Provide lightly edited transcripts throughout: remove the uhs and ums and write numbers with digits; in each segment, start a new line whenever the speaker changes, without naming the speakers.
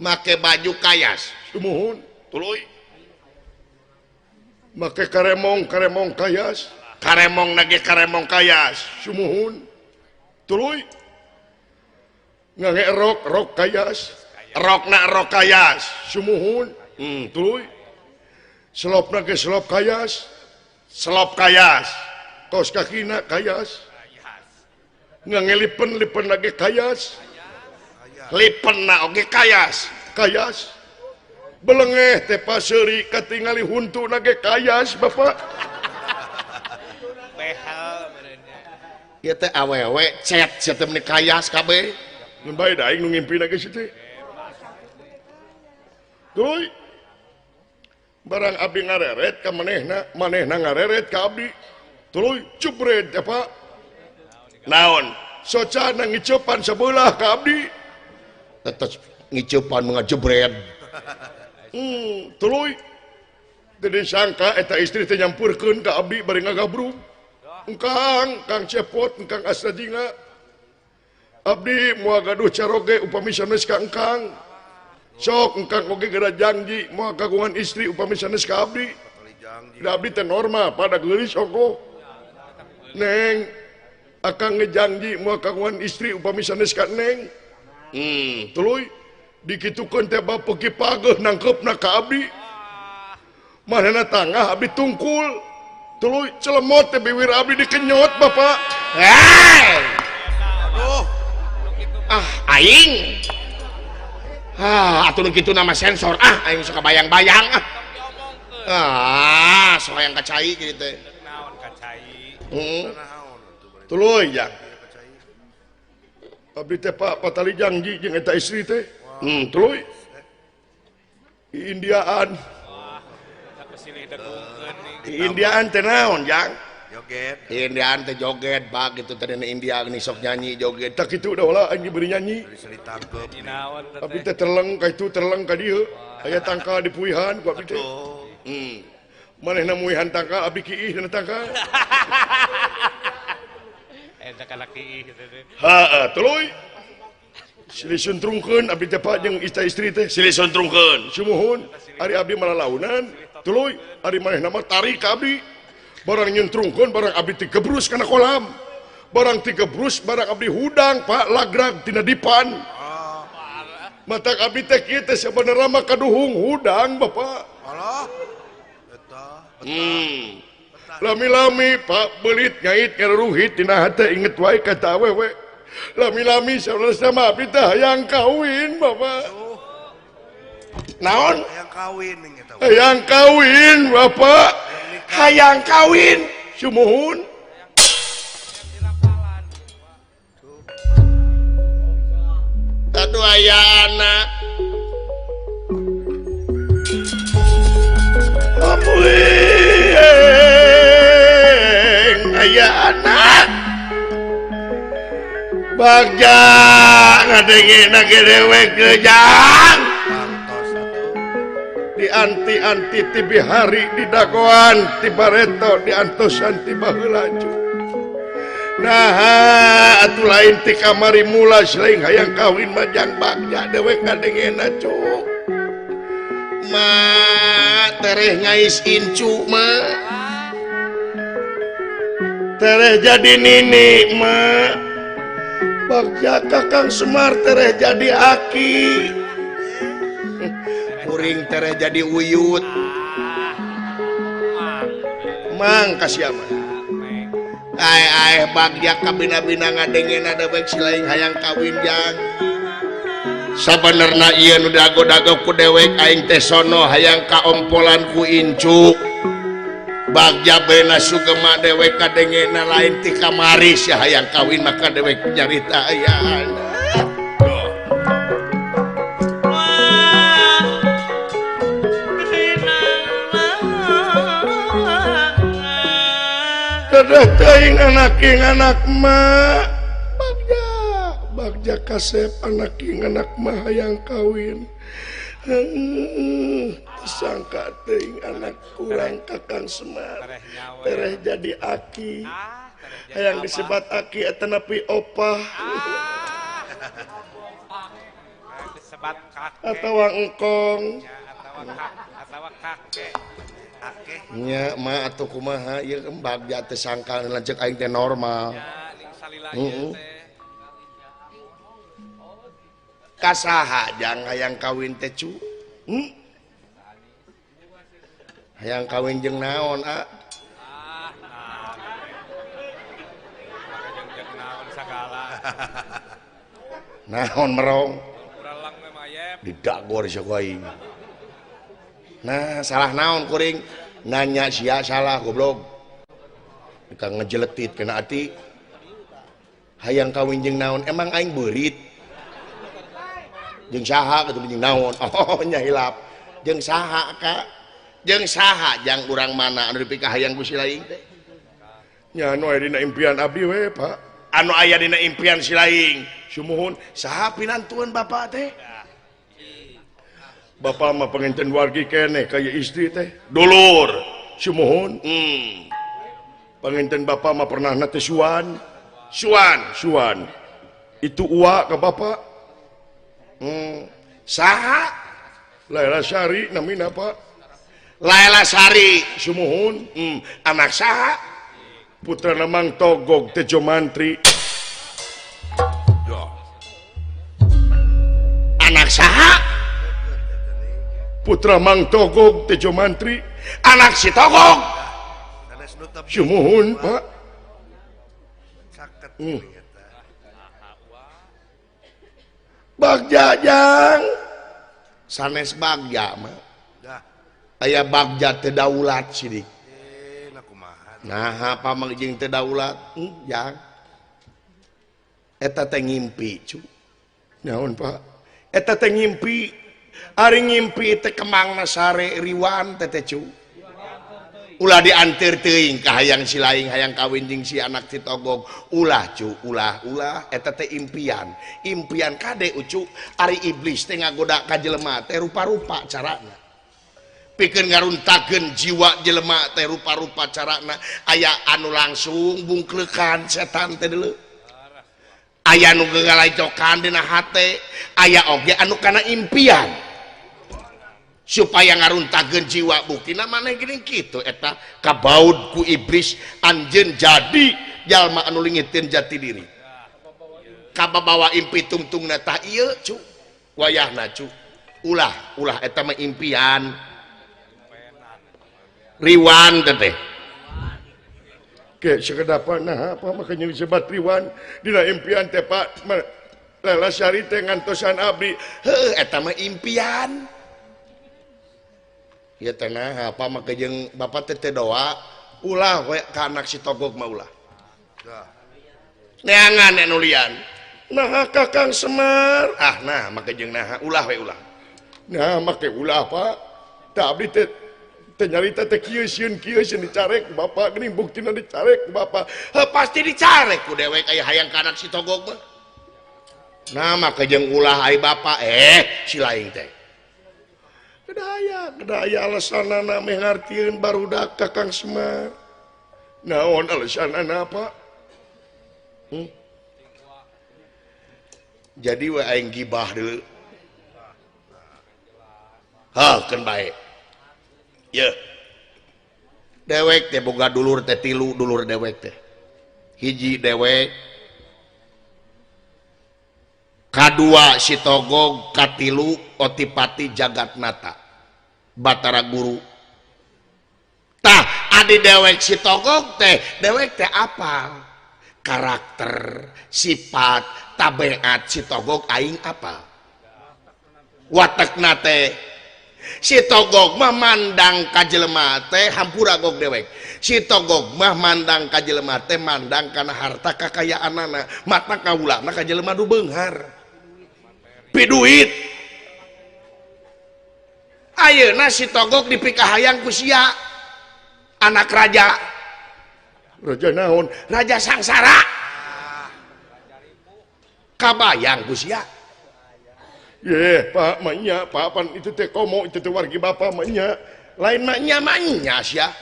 Make baju kayas.
Sumuhun.
Tuluy.
Make karemong karemong kayas.
Karemong nage karemong kayas.
Sumuhun. Tuluy. Ngange rok rok kayas.
Rokna rok kayas.
Sumuhun. Tuluy. Selopna ge selop kayas.
Selop kayas.
Kaos kakina kayas. Ngange lipen lipen lagi kayas.
Lipenna oge kayas.
Kayas. Belengeh teh paseuri katingali huntu nage kayas Bapak.
Ieu teh awewe cet sia teh meuni kayas kabeh.
Mun bae da aing nu ngimpi nage si teh. Tuluy. Barang abdi ngareret ka manehna, manehna ngareret ka abdi. Tuluy jebret ya Pak.
Naon?
Socana ngicupan sebelah ka abdi.
Tetes ngicupan ngajebret.
Tuluy. Teu disangka eta istri teh nyampurkeun ka abdi bari ngagabrug. Engkang, Kang Cepot, engkang Asrajinga. Abdi moal gaduh caroge upami sanes ka engkang. Sok engkang oge geura janji moal kagungan istri upami sanes ka abdi. Da abdi teh normal pada geulis ongkoh. Neng, akang ngejanji moal kagungan istri upami sanes ka neng. Tuluy dikitukeun teh bapeuki pageuh nangkeupna ka abdi. Manehna tangah abdi tungkul. Tuluy celemot teh biwir abdi dikenyot Bapak.
Hei.
Aduh.
Ah, aing. Ah, atuh nu kitu nama sensor. Ah, aing suka bayang-bayang ah. Ah, sok hayang kacai kitu teh.
Naon kacai?
Tuluy jang. Abdi teh Pak patali janji jeung eta istri teh. Tuluy. Indiaan.
Indiaan teh naon jang?
Joget.
Indiaan teh joget bag gitu teh dina India geuning sok nyanyi joget.
Tak kitu da ulah anjing beureun nyanyi. Abdi teh terleng ka itu terleng ka dieu. Aya tangkal dipuihan ku abdi teh. Manehna muihan tangkal abdi kiih dina tangkal.
Eta kana kiih teh.
Heeh, tuluy. Silih suntrungkeun abdi teh Pak jeung istri teh.
Silih suntrungkeun.
Sumuhun, ari abdi malalaunan. Tuluy, ari manehna mah tarik ka abdi. Barang nyuntrungkeun barang abdi tigebrus kana kolam. Barang tigebrus barang abdi hudang Pak lagrag tina dipan. Matak abdi teh kieu teh sabenerna mah kaduhung hudang Bapak.
Alah. Eta.
Lami-lami Pak beulit ngait ngaruhit dina hate inget wae ka ta awewe. Lami-lami sabenerna mah abdi teh hayang kawin Bapak.
Naon?
Hayang kawin ning eta.
Hayang kawin Bapak.
Hayang kawin.
Sumuhun.
Aduh aya anak. Ampun. Aya anak. Bagja ngadengena ge dewek jang.
Di anti-anti tibi hari di dagoan ti bareto di antosan ti baheula cu. Nah, atuh lain ti kamari mula selain hayang kawin mah jang bagja dewek ngadengena cu.
Ma tereh ngais incu ma. Tereh jadi nini ma. Bagja Kakang Semar tereh jadi aki. Kuring tereh jadi uyut. Mang kasih aman. Ae ae bagja kabina-bina ngadengena dewek silaing hayang kawin jang. Sabenerna ieu nu dago-dago ku dewek aing teh sono hayang kaompolan ku incu. Bagja bena sugema dewek kadengena lain ti kamari sia hayang kawin maka dewek nyarita aya.
Dadah teuing anak ing anak mah. Bagja, bagja kasep anak ing anak mah hayang kawin. Sangka teuing anak kurang Kakang Semar. Tereh jadi aki. Hayang disebat aki eta nepi opah.
Disebat kakek.
Atawa engkong.
Atawa kakek.
Nya mah atuh kumaha ieu bagja teh sangka lanceuk aing teh normal. Heeh. Kasaha jang hayang kawin teh cu? Hayang kawin jeung naon a? Naon merong? Didagor sia ku aing. Nah, salah naon kuring? Nanya sia salah goblok. Ka ngejeletit kena ati. Hayang kawin jeung naon? Emang aing beurit. Jeung saha kitu jeung naon? Oh, nya hilap. Jeung saha ka? Jeung saha jang urang mana anu dipikahayang ku si laing teh?
Nya anu aya dina impian abdi we, Pak.
Anu aya dina impian si laing. Sumuhun, saha pinantueun bapak teh?
Bapak mah penginten wargi keneh kaya istri teh.
Dulur.
Sumuhun. Penginten bapak mah pernah na teh suan.
Suan,
suan. Itu uwa ke bapak.
Saha?
Laila Sari namina Pak.
Laila Sari.
Sumuhun.
Anak saha?
Putra Mang Togog Tejo Mantri.
Anak saha?
Putra Mang Togog Tejo Mantri.
Anak si Togog.
Sumuhun Pak.
Bagja jang sanes bagja mah. Aya bagja teu daulat sidik. Nah, apa mang jeung teu daulat? Jang. Eta teh ngimpi cu.
Naon Pak?
Eta teh ngimpi. Ari ngimpi teh kemangna sare riwan teh teh cu. Ulah diantir teuing ka hayang si laing hayang kawin jeung si anak si Togog. Ulah cu, ulah, ulah eta teh impian. Impian kade ucu, ari iblis teh ngagoda ka jelema teh rupa-rupa carana. Pikeun ngaruntakeun jiwa jelema teh rupa-rupa carana. Aya anu langsung bungkleukan setan teh deuleu. Aya anu gagalajokan dina hate, aya oge anu kana impian. Supaya ngaruntakeun jiwa buktina maneh geuning kitu eta kabaud ku iblis anjeun jadi jalma anu lingiteun jati diri. Kababawa impi tungtungna tah ieu cu. Wayahna cu. Ulah, ulah eta mah impian. Riwan teh teh.
Ke sakedapan nah apa maka disebut riwan dina impian teh Pak. Laila Sari teh ngantosan abdi.
Heuh eta mah impian. Ya teh nah apa maka jeung bapak teh teh doa ulah we ka anak si Togog mah ulah. Neangan anu lian.
Nah Kakang Semar.
Ah nah maka jeung naha ulah we ulah.
Nah make ulah Pak. Tah abdi teh teh nyarita teh kieu sieun dicarek bapak geuning buktina dicarek bapak.
Heuh pasti dicarek ku dewek aya hayang ka anak si Togog mah. Nah maka jeung ulah ai bapak si laing teh.
Kedaya alasanana meh ngartieun barudak Kakang Semar. Naon alasanana Pak?
Jadi we aing gibah deuleu. Heuh keun bae. Ye. Dewek teh boga dulur teh tilu dulur dewek teh. Hiji dewek. Kadua si Togog, katilu Otipati Jagatnata. Batara Guru. Tah adi dewek si Togog teh, dewek teh apa? Karakter, sifat, tabiat si Togog aing apa? Watekna teh si Togog mah mandang ka jelema teh hampura gog dewek. Si Togog mah mandang ka jelema teh mandang kana harta kakayaanana, mata kaulana ka jelema nu beunghar. Piduit. Ayeuna si Togog dipikahayang ku sia anak raja.
Raja naon?
Raja Sangsara. Kabayang ku sia.
Ye, Pak, mah Pak, pan itu teh komo itu teh wargi bapak mah nya.
Lain mah nya mah nya sia.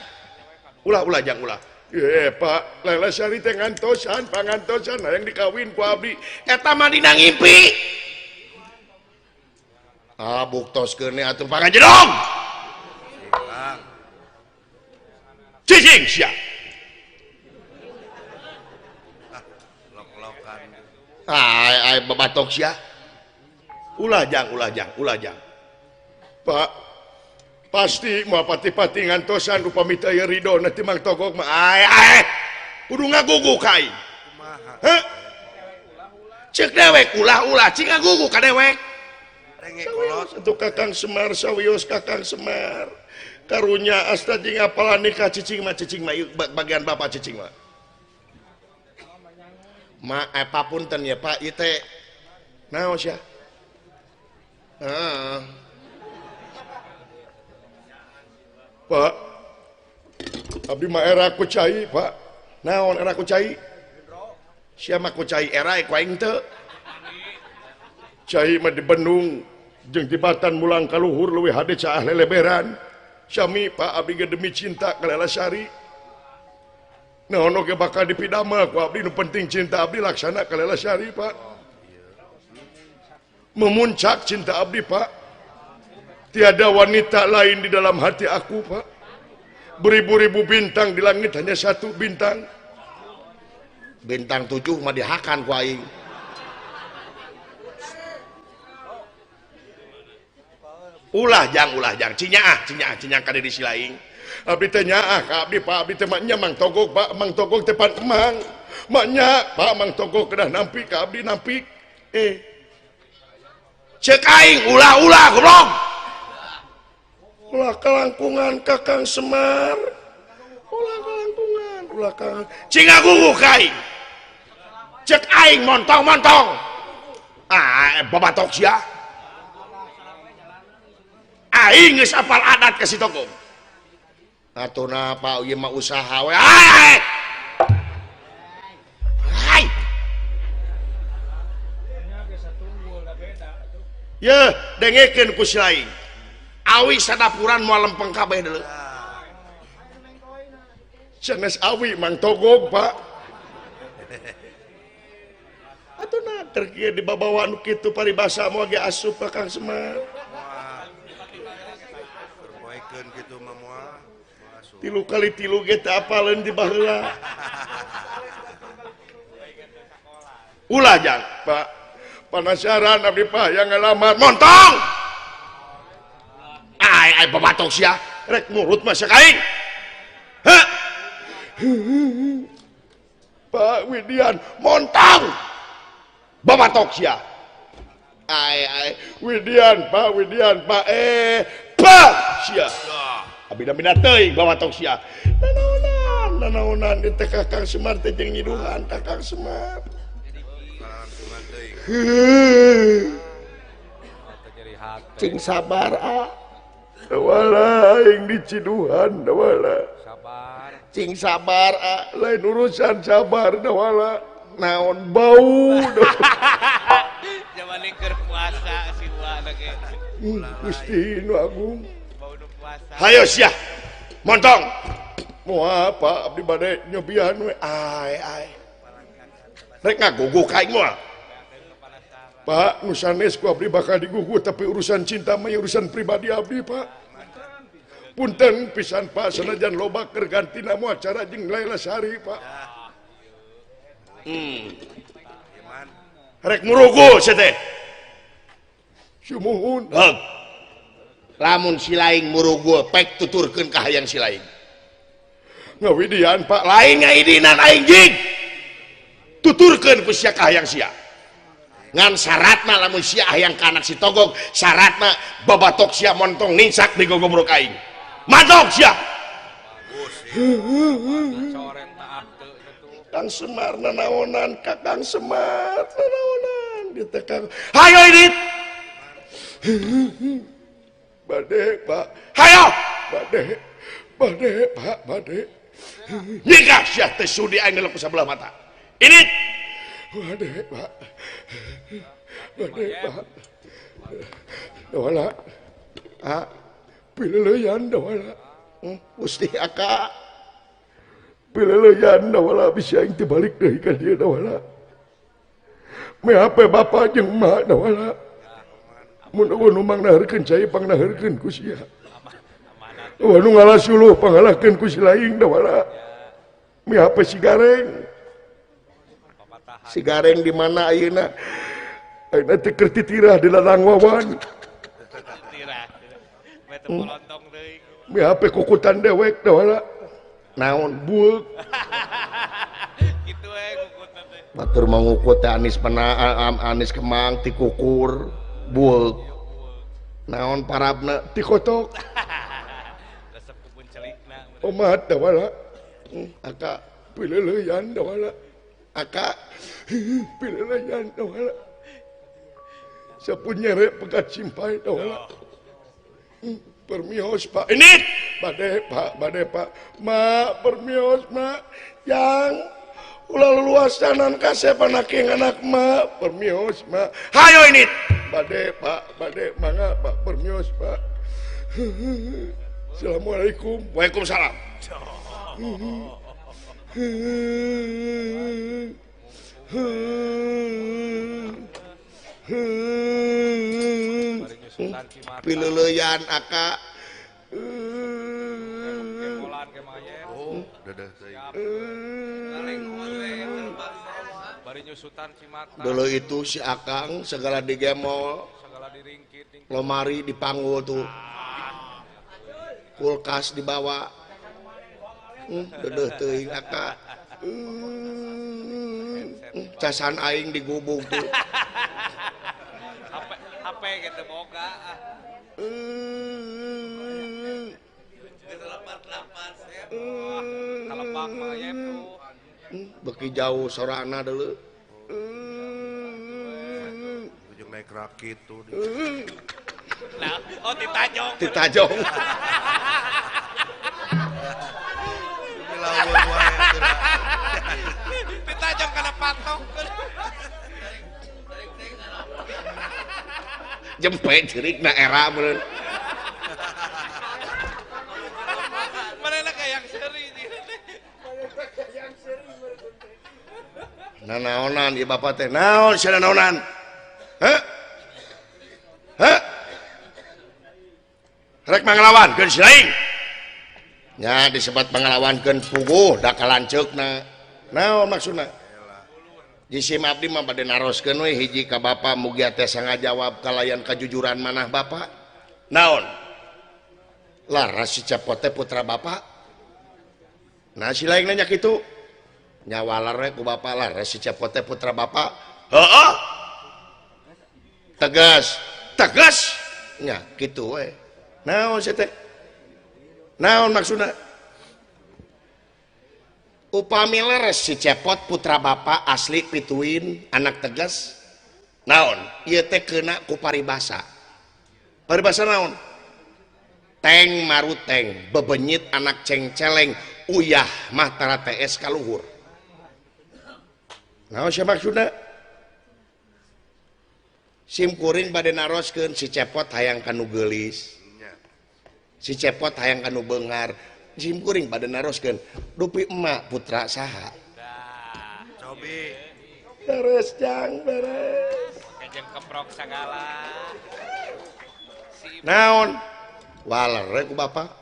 Ulah ulah jang ulah.
Ye, Pak, Laila Sari teh ngantosan, pangantosan hayang dikawin ku abdi.
Eta mah dina ngimpi. Ah buktoskeun atuh pangajedong. Cicing sia.
Lok-lokan.
Ai ai babatok sia. Ulah jang, ulah jang, ulah jang.
Pak, pasti moal pati-pati ngantosan upami teu aya ridho na ti Mang Togog mah.
Ai ai. Kudu ngagugu ka aing.
Kumaha?
Heh. Ceuk dewek ulah-ulah cing ngagugu ka dewek.
Renge kolot.
Atuh Kakang Semar sawios Kakang Semar. Karunya asta jeung apalan nikah cicing mah
ieu bagian bapak cicing mah. Ma papunten ya Pak ieu teh naon sia? Heeh.
Pak, abdi mah era ku cai, Pak.
Naon era ku cai? Sia mah ku cai era ku aing teu.
Cai mah di Bandung jeung tibatan mulang ka luhur leuwih hade caah leleberan. Sami Pak abdi ge demi cinta ka Lela Sari. Naon oge bakal dipidamel ku abdi, nu penting cinta abdi laksana ka Lela Sari, Pak. Memuncak cinta abdi, Pak. Tiada wanita lain di dalam hati aku, Pak. Beribu-ribu bintang di langit hanya satu bintang.
Bintang 7 mah dihakan ku aing. Ulah jang, ulah jang. Cinyaah, cinyaah, cinyaah ka diri si laing.
Abdi teh nyaah ka abdi, Pak. Abdi teh mah nya Mang Togog, Pak. Mang Togog teh pan emang. Maknya, Pak, Mang Togog kedah nampi ka abdi nampi.
Ceuk aing ulah-ulah goblok.
Ulah kalangkungan Kakang Semar. Ulah kalangkungan, ulah kalangkungan.
Cing ngagugu ka aing. Ceuk aing montong-montong. Ah, babatok sia. Aing geus apal adat ka si Togog. Atuh na Pak ieu mah usaha we. Ai. Ai. Yeuh, dengekeun ku si laing. Awi sadapuran moal lempeng kabeh deuleu.
Sanes awi Mang Togog, Pak. Atuh na keur kieu dibabawa nu kitu paribasa moal ge asup ka Kang Semar.
Poekeun kitu mah moal.
3 kali 3 ge teu apaleun di baheula.
Ulah jang,
Pak. Penasaran abdi Pak yang ngalamar.
Montong. Ai ai babatok sia, rek nurut mah sia ka aing. Heh.
Pak Widian
montong. Babatok sia. Ai ai
Widian, Pak Widian, Pak
Pak sia. Abina-bina teuing babatok sia.
Nanaonan, nanaonan di teh Kakang Semar teh jeung nyiduhan Kakang Semar.
Cing sabar ah.
Dawala aing diciduhan dawala.
Sabar.
Cing sabar ah.
Lain urusan sabar dawala.
Naon
bau.
Jaman keur puasa si wa lagi.
Gusti nu agung.
Bau nu puasa.
Hayo sia. Montong.
Moal Pak abdi bade nyobian we.
Ai ai. Rek ngagugu ka aing moal.
Pak, nu sanes ku abdi bakal digugu tapi urusan cinta mah urusan pribadi abdi, Pak. Punten pisan Pak sanajan loba keur gantina moal cara jeung Laila Sari, Pak.
Rek murugu sia teh.
Sumuhun.
Heug. Lamun si laing murugu pek tuturkeun ka hayang si laing.
Ngawidian Pak,
lain ngaidinan aing jig. Tuturkeun ku sia ka hayang sia. Ngan syaratna lamun sia hayang ka anak si Togog, syaratna babatok sia montong ninsak di gogobrok aing. Mantok sia.
Kang Semar nanaonan, Kakang Semar nanaonan ditekang.
Hayo ini.
Bade, Pak.
Hayo.
Bade. Bade, Pak, bade.
Nyikah sia teh sudi aing ngelok sabelah mata. Ini.
Bade, Pak. Bade, Pak. Dawala. Ah, pileleyan dawala.
Gusti aka.
Pileleyan dawala bisa aing teh balik deui ka dieu dawala. Meh hape bapa jeung emak dawala. Mun eueuh nu mangnaheurkeun cai pangnaheurkeun ku sia. Eueuh nu ngalah suluh pangalahkeun ku si laing dawala. Mi HP si Gareng. Si Gareng di mana ayeuna? Ayeuna teh keur titirah di ladang wawan. Mi HP kukutan dewek dawala.
Naon
bueuk.
Kitu we kukutan teh.
Batur mangukut teh Anis pena Anis Kemang ti kukur bueuk. Naon parabna
ti kotok.
Resep kubun celikna.
Omat dawala.
Aka
pileuleyan dawala.
Aka
pileuleyan dawala. Sapu nyere pegat simpai dawala. Permios Pak.
Ini
bade Pak, bade Pak. Ma permios ma yang ulah luasanan kasep anak yang anak ma permios ma.
Hayo ini.
Bade Pak, bade mangga Pak permios Pak. Assalamualaikum.
Waalaikumsalam. Pileuleyan aka. Dulu itu si Akang segala digemol, lomari dipanggul tuh, kulkas dibawa, dedeh teuing aka, casan aing digubug tuh.
HP gitu boga.
Beki jauh sorana dulu.
Ujung naik rakit tuh.
Nah, oh ditajong.
Ditajong.
Ditajong karena patok.
Jempe cerik na era meureun.
Manehna kayak seri.
Nanaonan ieu bapak teh naon sia nanaonan? Heh? Heh? Rek manglawankeun si laing. Nya disebat manglawankeun puguh da kalanceukna. Naon maksudna? Jisim abdi mah bade naroskeun we hiji ka bapa mugia teh sangajawab kalayan kajujuran manah bapa. Naon? Laras si Cepot teh putra bapa. Nah si laing nanya kitu. Nyawalar we ku bapa laras si Cepot teh putra bapa. Heeh. Tegas, tegas. Nya kitu we. Naon sia teh? Naon maksudna? Upami leres si Cepot putra bapa asli pituin anak tegas naon ieu teh keuna ku paribasa. Paribasa naon? Teng maruteng bebenyit anak cengceleng uyah mah tara TS kaluhur. Naon sia maksudna? Sim kuring bade naroskeun si Cepot hayang kanu geulis, si Cepot hayang kanu beunghar. Sim kuring pada naroskeun dupi emak putra saha.
Cobi
beres jang beres
kejeng keprok sagala.
Naon waler we ku bapa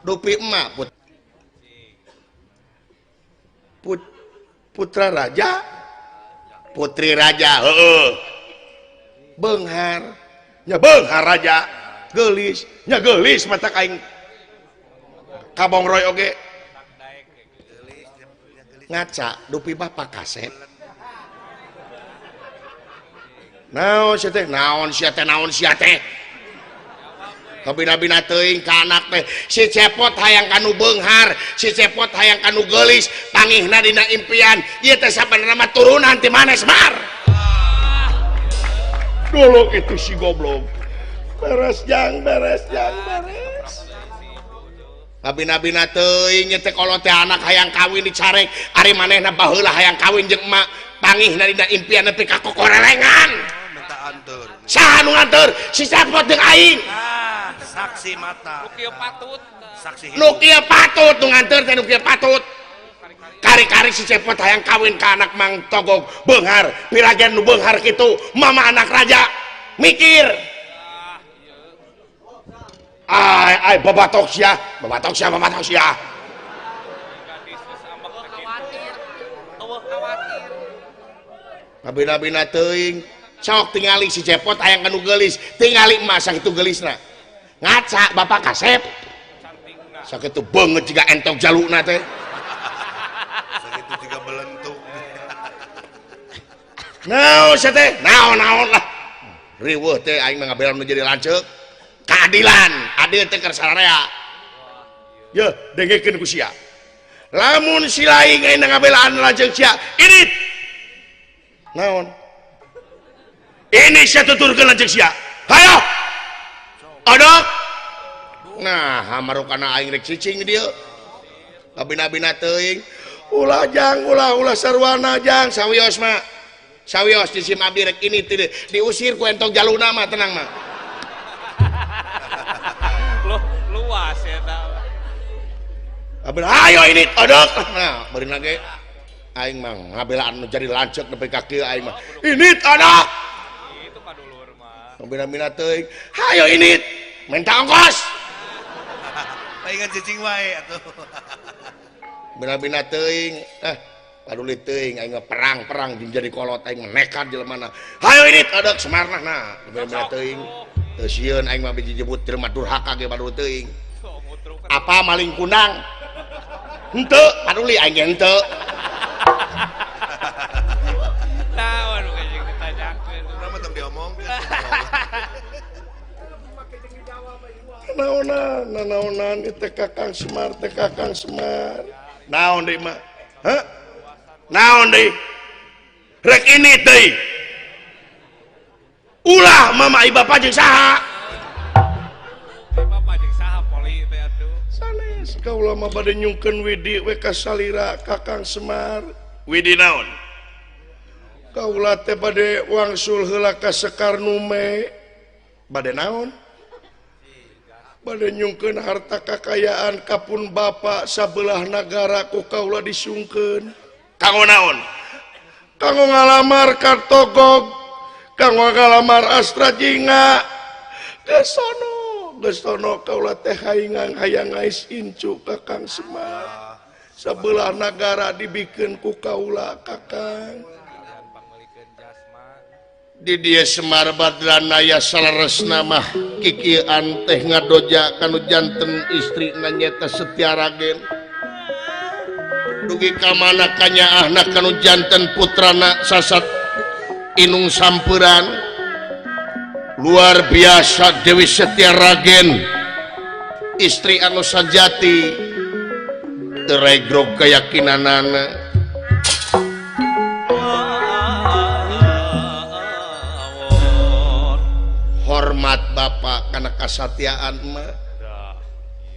dupi emak putra raja putri raja heueuh beunghar nya beunghar raja geulis nya geulis mata aing kabongroy oge ngaca dupi bapak kasep. Naon sia teh naon sia teh naon sia teh kabina-bina teuing ka anak teh si Cepot hayang kanu beunghar si Cepot hayang kanu geulis tangihna dina impian ieu teh sabenerna mah turunan ti Manes Mar.
Dulu itu si goblok beres jang beres jang beres.
Kabina-bina teuing teh kolot teh anak hayang kawin dicarek ari manehna baheula hayang kawin jeung emak pangihna dina impian nepi ka kokorelengan.
Minta anteur.
Saha nu nganteur? Si Cepot jeung aing.
Saksi mata.
Nu kieu patut.
Saksi.
Nu kieu patut nu nganteur teh nu kieu patut. Kari-kari si Cepot hayang kawin ka anak Mang Togog beunghar, piragen nu beunghar kitu, mama anak raja. Mikir. Ay ay babatok sia, babatok sia, babatok sia.
Khawatir. Eueuh khawatir.
Kabina-bina teuing. Sok tingali si Cepot hayang kanu geulis, tingali emak sakitu geulisna. Ngaca bapak kasep. Sakitu beungeut jiga entok jaluna teh.
Sakitu jiga belentuk.
Naon sia teh? Naon-naon lah. Riweuh teh aing mah ngabelan nu jadi lanceuk. Keadilan, adil teh keur sararea. Yeuh, dengekeun ku sia. Lamun si laing aing ngabelaan lanceuk sia, ini naon? Ini sia tuturkeun lanceuk sia. Hayo. Odok. Nah, hamarukana aing rek cicing di dieu. Kabina-bina teuing. Ulah jang, ulah ulah sarwana jang sawios mah. Sawios di sim abdi rek ini teu diusir ku entong jaluna mah tenang mah.
Luas eta.
Abdi ayo ini odok. Nah, beurina ge aing mah ngabelaan nu jadi lanceuk nepi ka kieu aing mah. Ini odok.
Itu padulur mah.
Kabina-bina teuing. Hayo ini minta ongkos.
Paingan cicing wae atuh.
Bina-bina teuing, paduli teuing aing mah perang-perang jeung jadi kolot aing mah nekat jelemana. Hayo ini odok Semarna nah, bina-bina teuing. Teu sieun aing mah biji jebut jelema durhaka ge paduli teuing. Apa maling kundang? Henteu, paduli aing ge henteu.
Naon nu jeung ditanyakeun.
Urang mah tong diomongkeun.
Naonan, nanaonan ieu teh Kakang Semar, teh Kakang Semar.
Naon deui mah? Hah? Naon deui? Rek ini deui. Ulah mama ieu bapa jeung saha?
Ieu bapa jeung saha poli teh atuh.
Sanes kaula mah bade nyungkeun widi we ka salira Kakang Semar.
Widi naon?
Kaula teh bade wangsul heula ka Sekar Nume. Bade naon? Bade nyungkeun harta kakayaan kapun bapa sabelah nagara ku kaula disungkeun.
Kanggo naon?
Kanggo ngalamar ka Togog, kanggo ngalamar Astra Jingga. Geus sono, geus sono kaula teh hayang hayang ngais incu Kakang Semar. Sabelah nagara dibikeun ku kaula Kakang.
Di dieu Semar Badranaya saleresna mah kikieuan teh ngadoja kanu janten istrina nyaeta Setia Ragen. Dugi ka mana kanyaahna kanu janten putrana sasat inung sampuran. Luar biasa Dewi Setia Ragen, istri anu sajati teu regrog keyakinanana. Hormat bapak karena kasatiaan emak.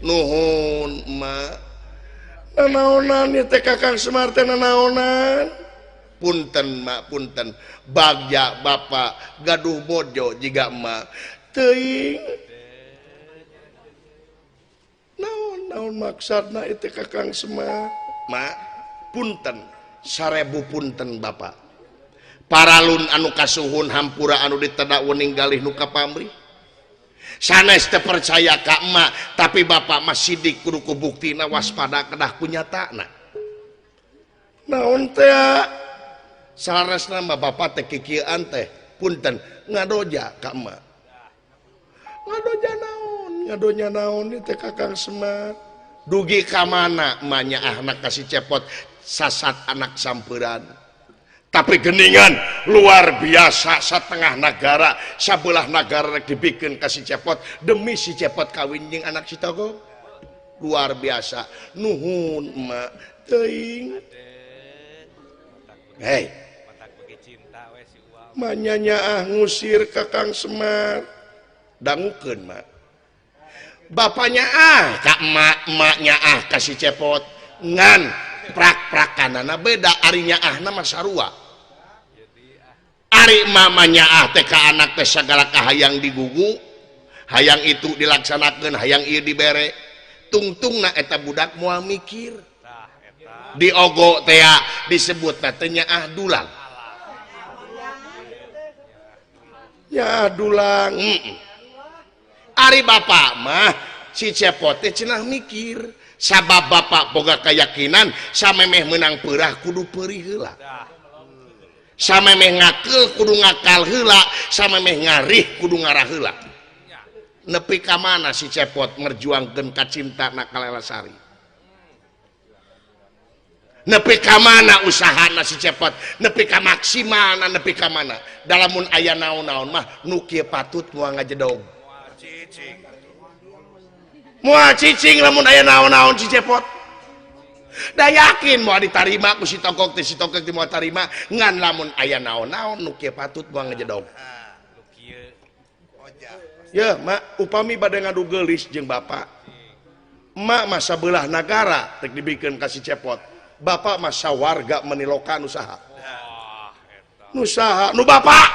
Nuhun emak.
Nanaonan ieu teh Kakang Semar teh nanaonan.
Punten mak, punten. Bagja bapak gaduh bojo jiga emak.
Teuing. Naon naon maksudna ieu teh Kakang Semar?
Mak, punten, 1000 punten bapak. Paralun anu kasuhun hampura anu ditedak wening galih nu kapamrih. Sanes teu percaya ka emak, tapi bapak mah sidik kudu ku buktina waspada kedah ku nyatana.
Naon teh?
Saleresna mah bapak teh kikieuan teh, punten ngadoja ka emak.
Ngadoja naon? Ngadonya naon ieu teh Kakang Semar?
Dugi ka mana emaknya anak kasih cepot sasat anak samperan. Tapi geningan luar biasa setengah nagara sabelah nagara rek dibikeun ka si Cepot demi si Cepot kawin jeung anak si Togog. Luar biasa nuhun emak
teuing.
Hei,
manyanya ah ngusir Kakang Semar.
Dangukeun mak. Bapaknya ah ka emak, emaknya ah ka si Cepot ngan prak-prakanana beda arinya ahna mah sarua. Ari mamanya ah teh ka anak teh sagala kahayang digugu, hayang itu dilaksanakeun, hayang ieu dibere. Tungtungna eta budak moal mikir. Diogo teh disebutna teh nyaah dulang.
Nyaah dulang.
Ari bapak mah si Cepot teh cenah mikir sabab bapak boga keyakinan samemeh menang peurah kudu peurih heula. Samemeh ngakeul kudu ngakal heula, samemeh ngarih kudu ngarah heula. Nepi ka mana si Cepot merjuangkeun kacintana ka Laila Sari? Nepi ka mana usahana si Cepot? Nepi ka maksimalna nepi ka mana? Dalamun aya naon-naon mah nu kieu patut moal ngajedog. Moal cicing lamun aya naon-naon si Cepot. Da yakin moal ditarima ku si Togog teh, si Togog teh moal tarima ngan lamun aya naon-naon nu kieu patut moal ngajedog. Ya, mak upami bade ngadu geulis jeung bapak. Emak masa beulah nagara rek dibikeun ka si Cepot. Bapak masa warga menilokan usaha. Nusaha nu bapak.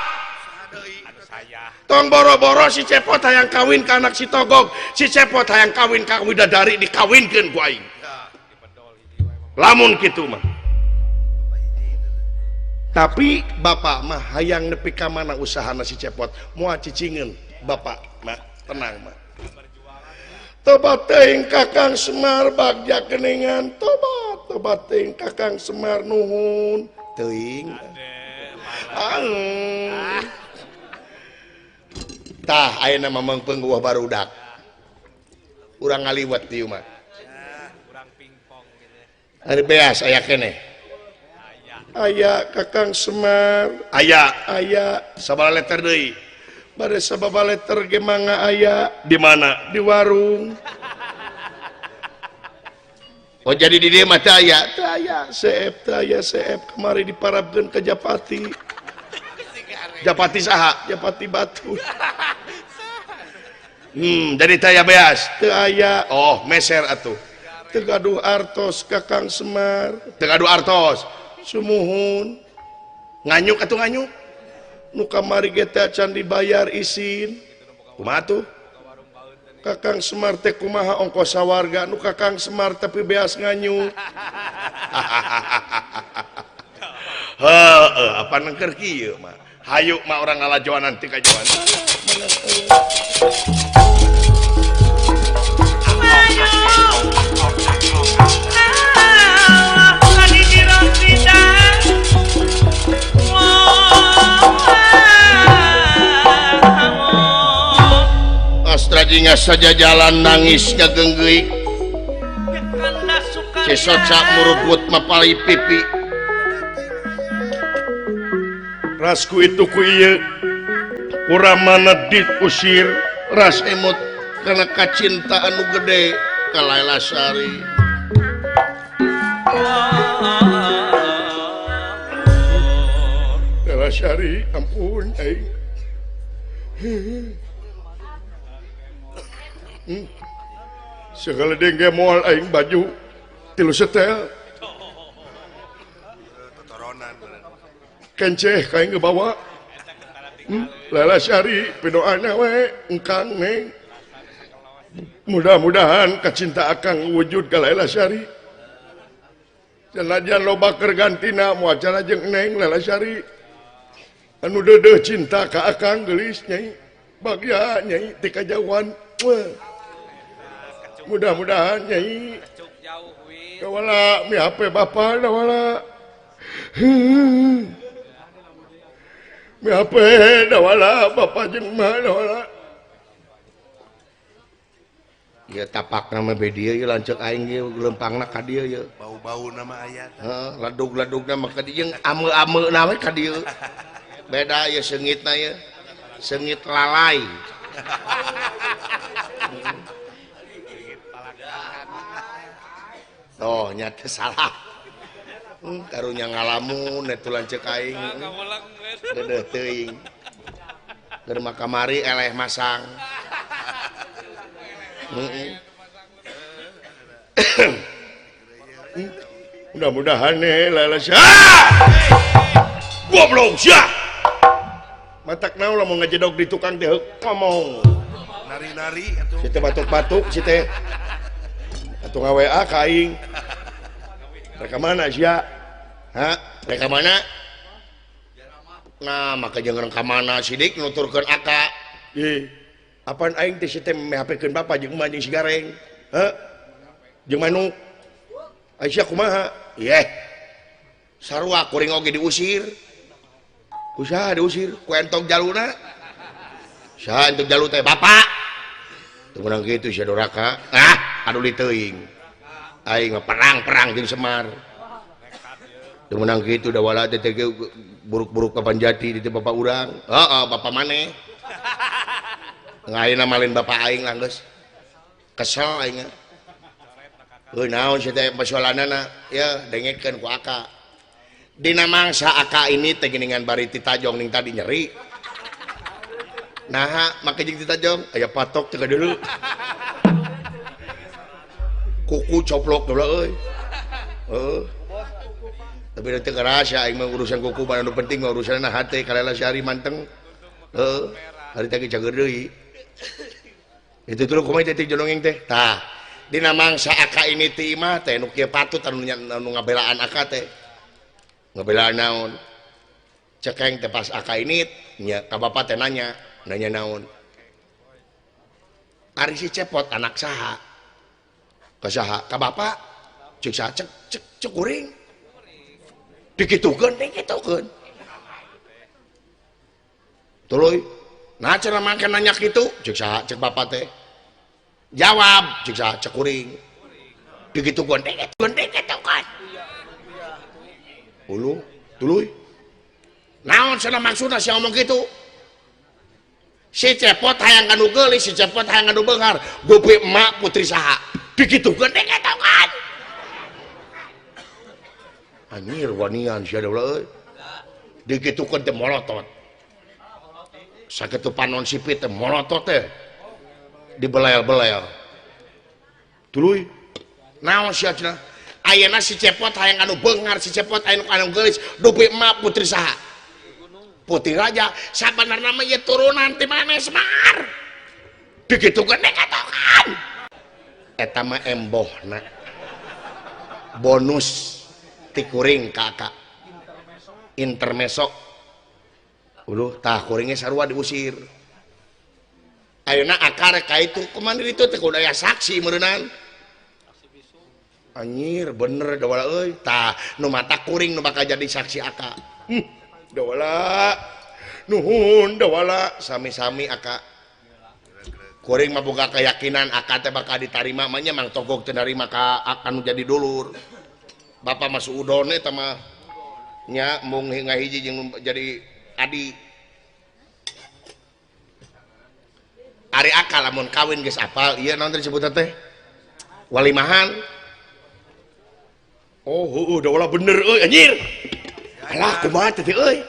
Tong boro-boro si Cepot hayang kawin ka anak si Togog, si Cepot hayang kawin ka widadari dikawinkeun ku aing. Lamun kitu mah. Tapi bapak mah hayang nepi ka mana usahana si Cepot, moal cicingeun bapak mah tenang mah. Tobat teuing Kakang Semar bagja keningan, tobat tobat teuing Kakang Semar nuhun teuing. Tah ayeuna mah meungpeung eueuh barudak. Urang ngaliwet dieu mah.
Urang pingpong gitu.
Ari beas aya keneh.
Aya Kakang Semar,
aya
aya
sabaraha leter deui?
Bade sababa leter ge mangga aya.
Di mana?
Di warung.
Oh jadi di dieu mah teu aya.
Teu aya, seep teu aya seep kamari diparabkeun ka Japati.
Japati saha?
Japati Batu.
Jadi teu aya beas.
Teu aya.
Oh, meser atuh.
Teu gaduh artos Kakang Semar.
Teu gaduh artos.
Sumuhun.
Nganyuk atuh nganyuk.
Nu kamari ge teh acan dibayar isin.
Kumaha tuh?
Kakang Semar teh kumaha ongkos sawarga nu Kakang Semar tapi beas nganyuk.
Heueuh, apa nengker kieu mah. Hayu mah urang ngalajoan nanti ka joan. Astrajinga saja jalan nangis ngagenggeik. Cesoca murubut mapali pipi.
Rasku itu ku ieu kurang mana diusir
ras emot karena kacinta anu gede ka Laila Sari.
Laila Sari ampun aing. Segala dengge moal aing baju tilu setel. Kenceh kain ngebawa. Laila Sari pidoana we engkang neng. Mudah-mudahan kacinta akang wujud ka Laila Sari. Senajan loba keur gantina moal cara jeung neng Laila Sari. Anu deudeuh cinta ka akang geulis nyai. Bagya nyai ti kajauhan. Mudah-mudahan nyai. Kawala mi HP bapa dawala. Mi HP dawala bapa jeung emak dawala.
Ieu tapakna mah be dieu ieu lanceuk aing ieu leumpangna ka dieu ieu.
Bau-bauna mah aya.
Heeh, ledug-ledugna mah ka dieu jeung ame-ameuna we ka dieu. Beda ieu seungitna ieu. Seungit lalai. Oh, nya teh salah. Karunya ngalamun eta lanceuk aing. Deudeuh teuing. Keur mah kamari eleh masang.
Mudah-mudahan nih Laila Sari.
Goblok sia.
Matak naon lamun ngajedog di tukang teh ngomong.
Nari-nari atuh.
Si teh batuk-batuk si teh. Atuh nga-WA ka aing. Rek ka mana sia?
Ha? Rek ka mana? Nah, maka jeung rek ka mana sidik nuturkeun aka.
Ih,
Apaan aing teh si teh MHP-keun bapa jeung emak jeung si Gareng. Heuh. Jeung manuk. Aisyah kumaha? Yeh. Sarua kuring oge diusir. Ku saha diusir? Ku entog jaluna. Saha entog jalu teh? Bapak. Teu meunang kitu sia doraka. Ah, anu diteuing. Aing mah perang-perang jeung Semar. Teu meunang kitu da wala teh buruk-buruk ka Panjati di teh bapak urang. Heeh, bapak maneh. Ngayeuna malin bapak aing lah geus. Kesel aing. Heuh naon sia teh masalanana? Ya dengekeun ku Aka. Dina mangsa Aka ini teh geuningan bari titajong ning tadi nyeri. Naha make jeung titajong aya patok teh dulu. Kuku coplok dulu euy. Heuh. Tapi teu karasa aing mah urusan kuku mah anu penting mah urusanna hate kalela sehari manteng. Heuh, hari teh cager deui. Itu dulu kumaha teh jonongeng teh. Tah, dina mangsa Aka ini teh imah teh nu kieu patut anu ngabelaan Aka teh. Ngabelaan naon? Cekeng teh pas Aka ini nya ka bapa teh nanya, nanya naon? Ari si Cepot anak saha? Ka saha? Ka bapa? Cek saha? Cek cek cek kuring. Dikitukeun, dikitukeun. Tuluy. Nah cenah mangke nanya kitu, cek saha? Cek bapa teh. Jawab, cek saha? Cek kuring. Dikitukeun, dikitukeun, dikitukeun. Ulu, tuluy. Naon cenah maksudna sia ngomong kitu? Si Cepot hayang kanu geulis, si Cepot hayang kanu beunghar, dupi emak putri saha? Dikitukeun, dikitukeun. Anjir wanian sia euy. Dikitukeun teh molotot. Sakitu panon sipit teh molotot teh. Dibelel-belel. Tuluy. Naon sia cenah? Ayeuna si Cepot hayang anu beunghar, si Cepot hayang anu geulis, dupi emak putri saha? Putri raja. Sabenerna mah ieu turunan ti maneh Semar. Dikitukeun dikitukeun. Eta mah embohna. Bonus ti kuring ka Aka. Intermezzo. Uluh tah kuringnya sarua diusir. Ayeuna Aka rek ka itu kumaha ditu teh kudu aya saksi meureunnan. Anjir bener dawala euy. Tah nu mata kuring nu bakal jadi saksi Aka. Dawala. Nuhun dawala sami-sami Aka. Kuring mah boga keyakinan Aka teh bakal ditarima mah nya Mang Togog teh narima ka Aka nu jadi dulur. Bapak masuk udon eta mah nya mung ngahiji jeung jadi adi. Ari Aka lamun kawin geus apal ieu naon teh disebutna teh? Walimahan. Oh heueuh dawala bener euy anjir. Alah kumaha teh euy.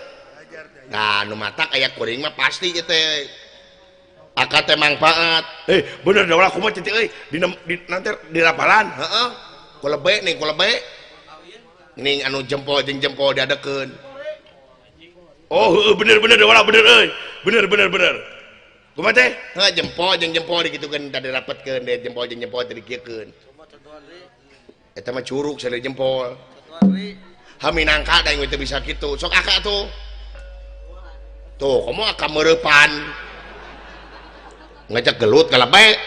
Nah nu matak aya kuring mah pasti ieu teh. Aka teh mangfaat. Bener dawala kumaha teh euy dina nanti dirapalan heeh. Kulebe nih kulebe. Ning anu jempol jeung jempol diadekeun. Oh heueuh bener bener dawala bener euy. Bener bener bener. Kumaha teh? Heuh jempol jeung jempol dikitukeun tadi rapetkeun deh jempol jeung jempol teh dikieukeun. Eta mah curug sale jempol. Haminangka da teu bisa kitu. Sok Aka tuh. Tuh komo Aka meurepan. Ngajak gelut kalebe.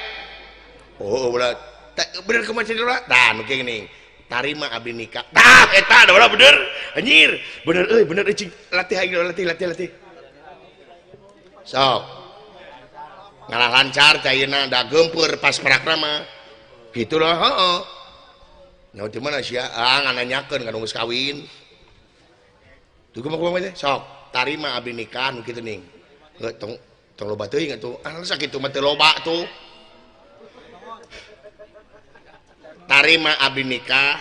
Oh ulah bener kumaha cenah tah nu kieu geuning. Tarima abdi nikah. Tah eta dawala bener. Anjir, bener euy, bener euy cing latih aing latih latih latih. Sok. Ngalah lancar cayeuna da geumpeur pas parakna mah. Kitu lah heeh. Nyaho di mana sia? Ah ngananyakeun ka nu geus kawin. Tuh kumaha kumaha teh? Sok, tarima abdi nikah nu kitu ning. Heuh tong tong loba teuing atuh. Ah sakitu mah teu loba tuh. Tarima abdi nikah.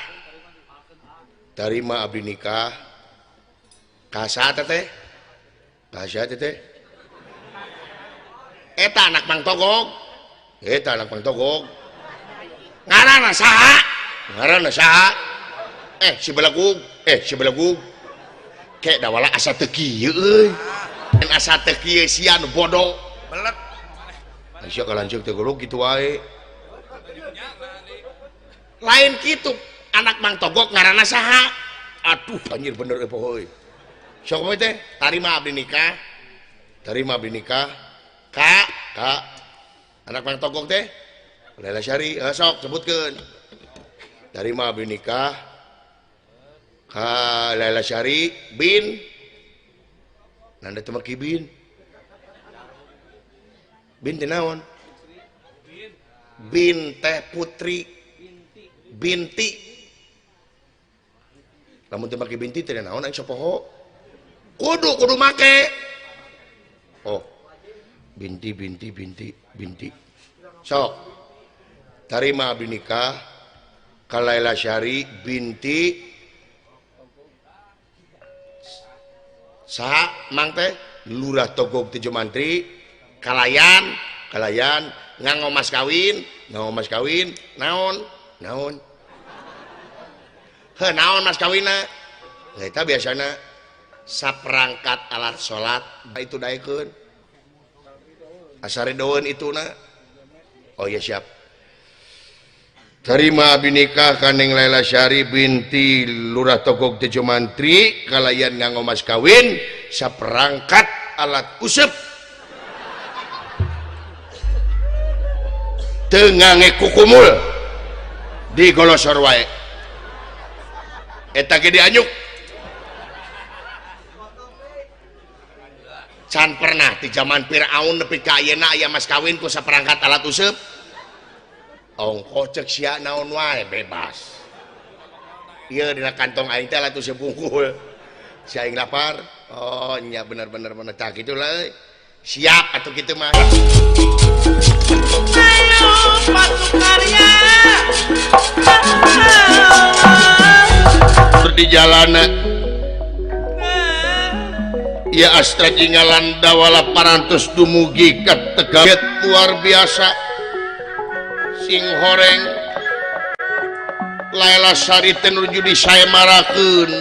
Tarima abdi nikah. Ka saha teh? Ka saha teh? Eta anak Mang Togog. Eta anak Mang Togog. Ngaranna saha? Ngaranna saha? Si Belagug, si Belagug. Kek dawala asa teu kieu euy. Asa teu kieu sia nu bodoh.
Belet.
Sia kalanceuk teh goblok kitu wae. Lain kitu, anak Mang Togog ngaranna saha? Aduh anjir bener euy poho euy. Sok we teh, tarima abdi nikah. Tarima abdi nikah. Ka, ka. Anak Mang Togog teh Laila Syari, sok sebutkeun. Tarima abdi nikah ka Laila Syari bin nanda teu make bin. Bin teh naon? Bin teh putri. Binti. Lamun teu make binti teh naon aing sopoho? Kudu kudu make. Oh. Binti binti binti binti. Sok. Tarima abdi nikah ka Laila Syari binti saha mang teh Lurah Togog Tejo Mantri kalayan kalayan nganggo mas kawin naon naon heuh naon mas kawinna eta biasana saperangkat alat salat itu daekeun asa redoeun ituna. Oh iya siap. Tarima abdi nikah ka Neng Laila Syari binti Lurah Togog Tejo Mantri kalayan nganggo mas kawin saperangkat alat usep teu ngange kukumul di golosor wae eta ge dianyuk. Can pernah di zaman Firaun nepi ka ayeuna aya mas kawin ku saperangkat alat usep. Ongko cek sia naon wae bebas. Ieu dina kantong aing teh alat usep bungkul. Si aing lapar. Oh nya bener-bener bener tah kitu lah euy. Siap atuh kitu mah.
Ayo pasukarya.
Di jalana ya Astra Jingga Landawala parantos dumugi ka Tegal luar biasa sing horeng Laila Sari teh nuju disaemarakeun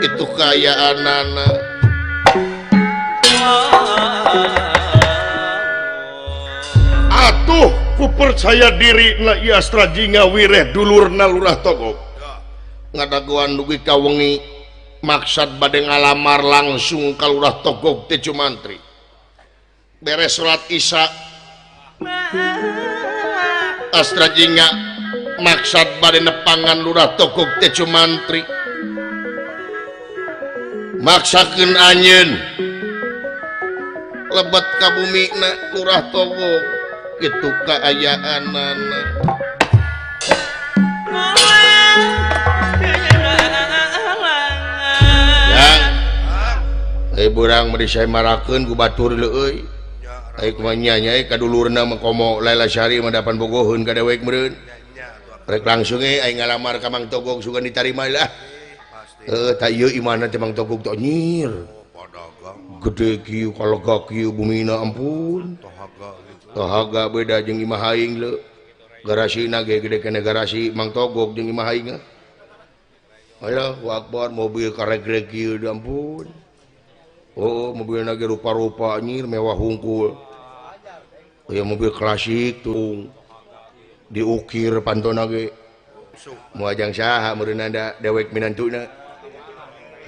itu kaayaanana.
Atuh ku percaya diri na ieu Astra Jingga wireh dulurna Lurah Togog
ngadagoan dugi ka wengi maksad bade ngalamar langsung ka Lurah Togog Tejo Mantri. Beres salat Isya Astra Jingga maksad bade nepangan Lurah Togog Tejo Mantri maksakeun anjeun lebet ka bumina Lurah Togog kitu kaayaanana. Burang meni saemarakeun ku batur leuy. Ai kumaha nya nya ka dulurna mah komo Laila Syari mah dapan bogoheun ka dewek meureun. Rek langsung ge aing ngalamar ka Mang Togog sugan ditarima lah. Heuh tah ieu imahna teh Mang Togog teh nyir. Gede kieu kalega kieu bumina ampun. Tohaga beda jeung imah aing leu. Garasina ge gede keneh garasi Mang Togog jeung imah aing. Allahu akbar mobil karegreg kieu ampun. Oh, mobil lagi rupa-rupa nyir mewah hungkul. Oh, ya mobil klasik tuh diukir pantona ge. Moal jang saha meureun da dewek minantuna.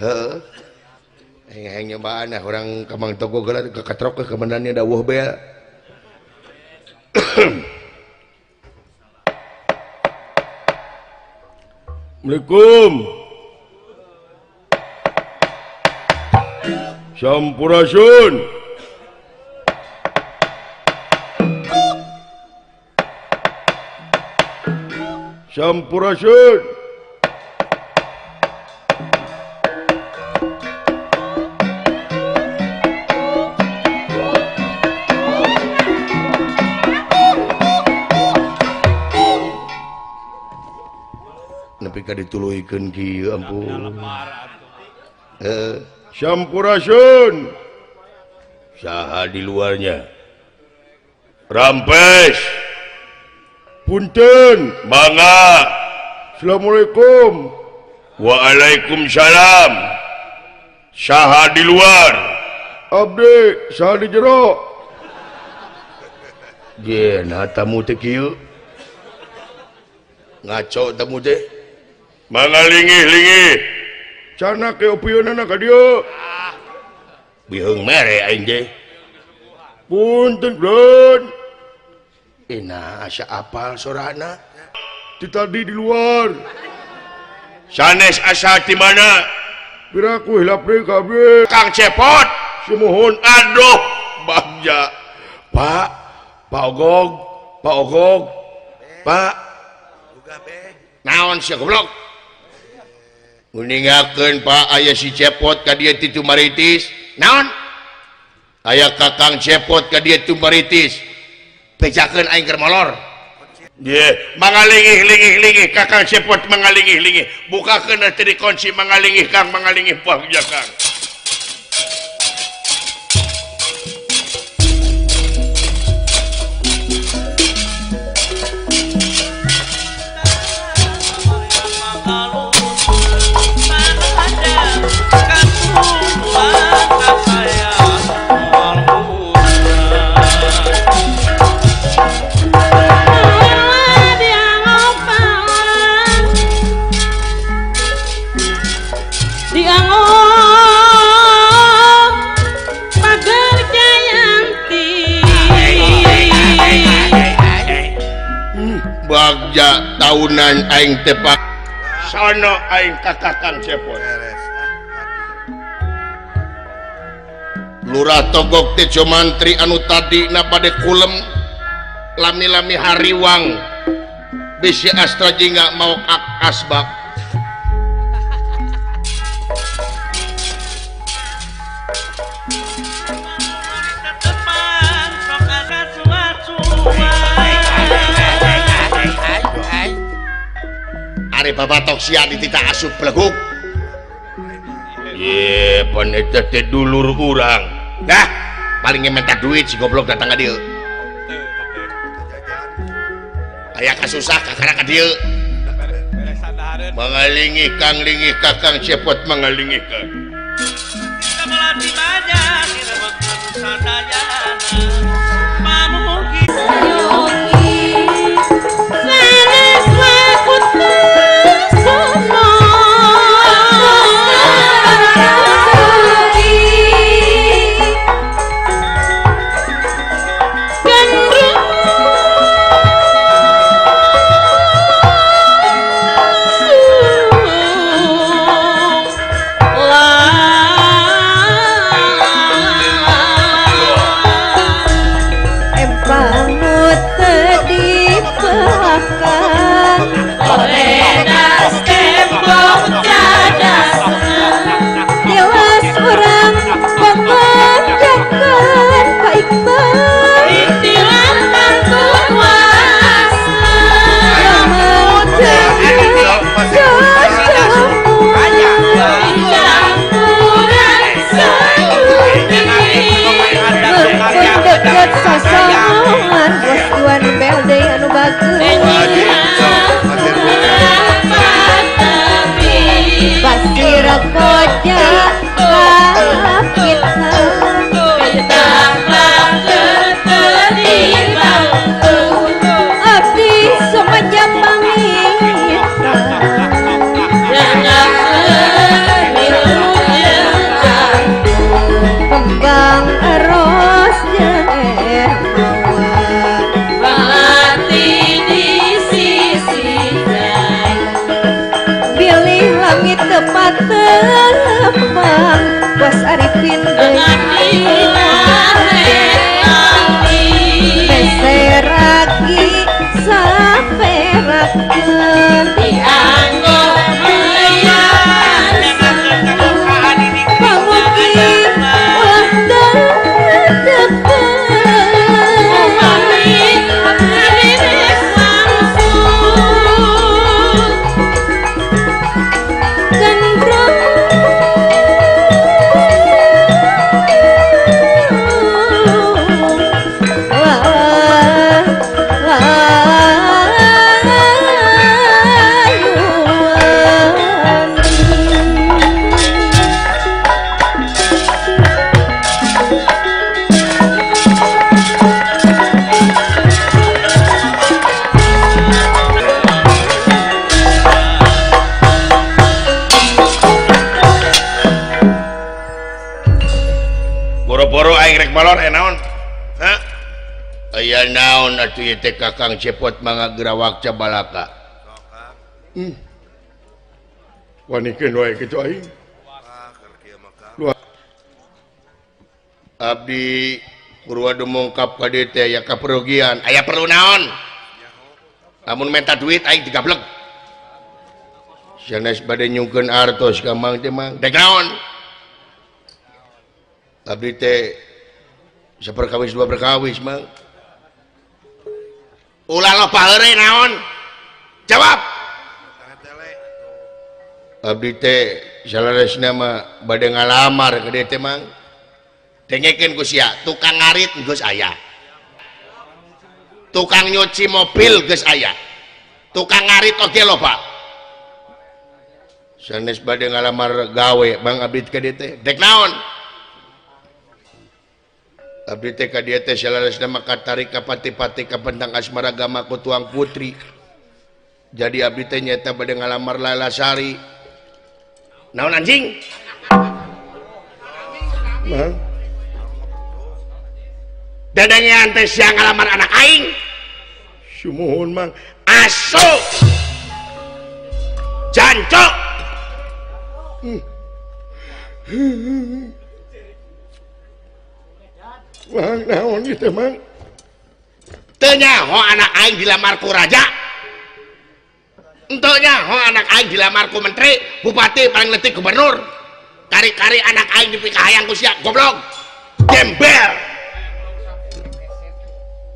Heeh. Aing nyobaan nah urang ka Mang Togog geura kakatrok ke kemenannya dawuh bel.
Assalamualaikum. Sampurasun. Sampurasun.
Nepi ka dituluykeun kieu ampun.
Sampurasun.
Saha di luarnya? Rampes.
Punten.
Mangga.
Assalamualaikum.
Waalaikumsalam. Saha di luar?
Abdi saha di jero?
Ye, nah tamu teh kieu. Ngaco tamu teh. Mangga lingih-lingih.
Cana ke opieunana ka dieu.
Biheung mere aing teh.
Punten, Bro.
Ina asa apal sorana
ti tadi di luar
sanes asal di mana
piraku hilap deui kabeh
Kang Cepot
sumuhun
aduh bagja Pak Pak Ogog Pak Ogog Pak naon sia goblok nguningakeun Pak aya si Cepot ka dieu ti Tumaritis naon aya Kakang Cepot ka dieu Tumaritis bejakeun aing keur molor ye mangalingih-lingih-lingih Kakang Cepot mangalingih-lingih bukakeun teh dikunci mangalingih Kang mangalingih bagja Kang Bagja tahunan aing tepak sono aing ka Kakang Cepot Lurah Togok teh Jomantri anu tadina bade kulem lami-lami hariwang bisi Astra Jingga mau asbak Ari babatok sia dititah asup beleguk ye pan eta teh dulur urang dah paling minta duit si goblok datang ka dieu aya kasusah kakara ka dieu mangalingih Kang lingih Kakang Cepot mangalingih Kang
Love.
Aya naon atuh ieu teh Kakang Cepot mangga gerawak cabalaka.
Wanikeun wae kitu aing.
Abdi Purwa dumungkap ka dieu teh aya kaperugian. Aya perlu naon? Lamun menta duit aing digablek. Sanes bade nyungkeun artos ka Mang teh Mang. Dek naon? Abdi teh saperkawis dua perkawis Mang. Ulah loba heureuy naon? Jawab. Abdi teh saleresna mah bade ngalamar ka dieu teh Mang. Dengekeun ku sia, tukang ngarit geus aya. Tukang nyuci mobil geus aya. Tukang ngarit oge loba. Sanes bade ngalamar gawe Bang abdi ka dieu teh. Dek naon? Abdi teh ka dieu teh saleresna mah katarik ka pati-pati ka bentang asmara gama ku tuang putri. Jadi abdi teh nyaeta bade ngalamar Laila Sari. Naon anjing?
Mang.
Dadangean teh sia ngalamar anak aing.
Sumuhun Mang.
Asu. Jancok.
Mang naon ieu teh Mang?
Teu nyaho anak aing dilamar ku raja. Enteu nyaho anak aing dilamar ku menteri, bupati, paling leutik gubernur. Kari-kari anak aing dipikahayang ku sia goblok. Gembel.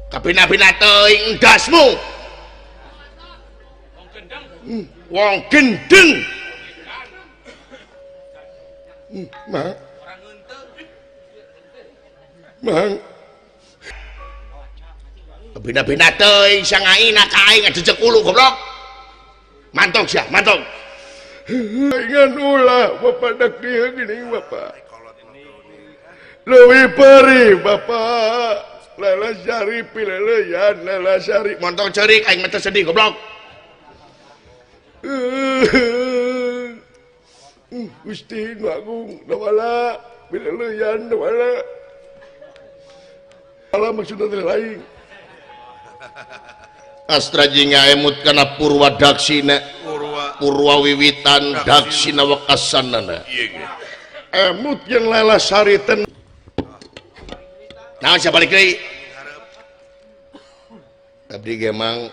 Kabina-bina teuing endasmu. Wong gendeng.
Mang. Mang.
Kabina-bina teuing sangaina ka aing ngajejek ulu goblok. Mantong sia, mantong.
Ingan ulah bapak dak dieu geuning bapak. Leuwih perih bapak. Laila Sari pileleyan Laila Sari
montong ceurik aing mah teu sedih goblok.
Gusti nu agung dawala pileleyan dawala. Ala maksudna teh lain.
Astra jingga emut kana Purwa Daksina. Purwa wiwitan Daksina wekasanana.
Emut jeung Laila Sari teh.
Naon sia balik deui? Abdi ge Mang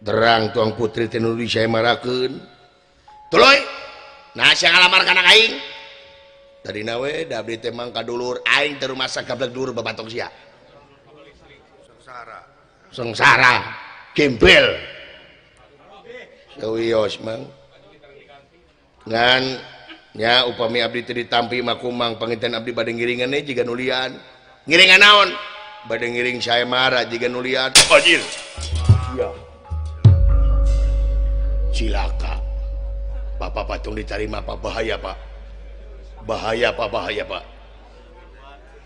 terang tuang putri teh nu disaemarakeun. Tuluy. Nah sia ngalamar ka anak aing. Tadina we da abdi teh Mang ka dulur aing teh rumasa gablek dulur babatong sia.
Sengsara.
Sengsara, gembel. Sawios Mang. Ngan nya upami abdi teh ditampi mah kumang panginten abdi bade ngiringan we jiga nulian. Ngiringan naon? Bade ngiring saemara jiga nulian. Anjir.
Iya.
Cilaka. Bapak patung diterima Pak, bahaya Pak. Bahaya Pak, bahaya Pak.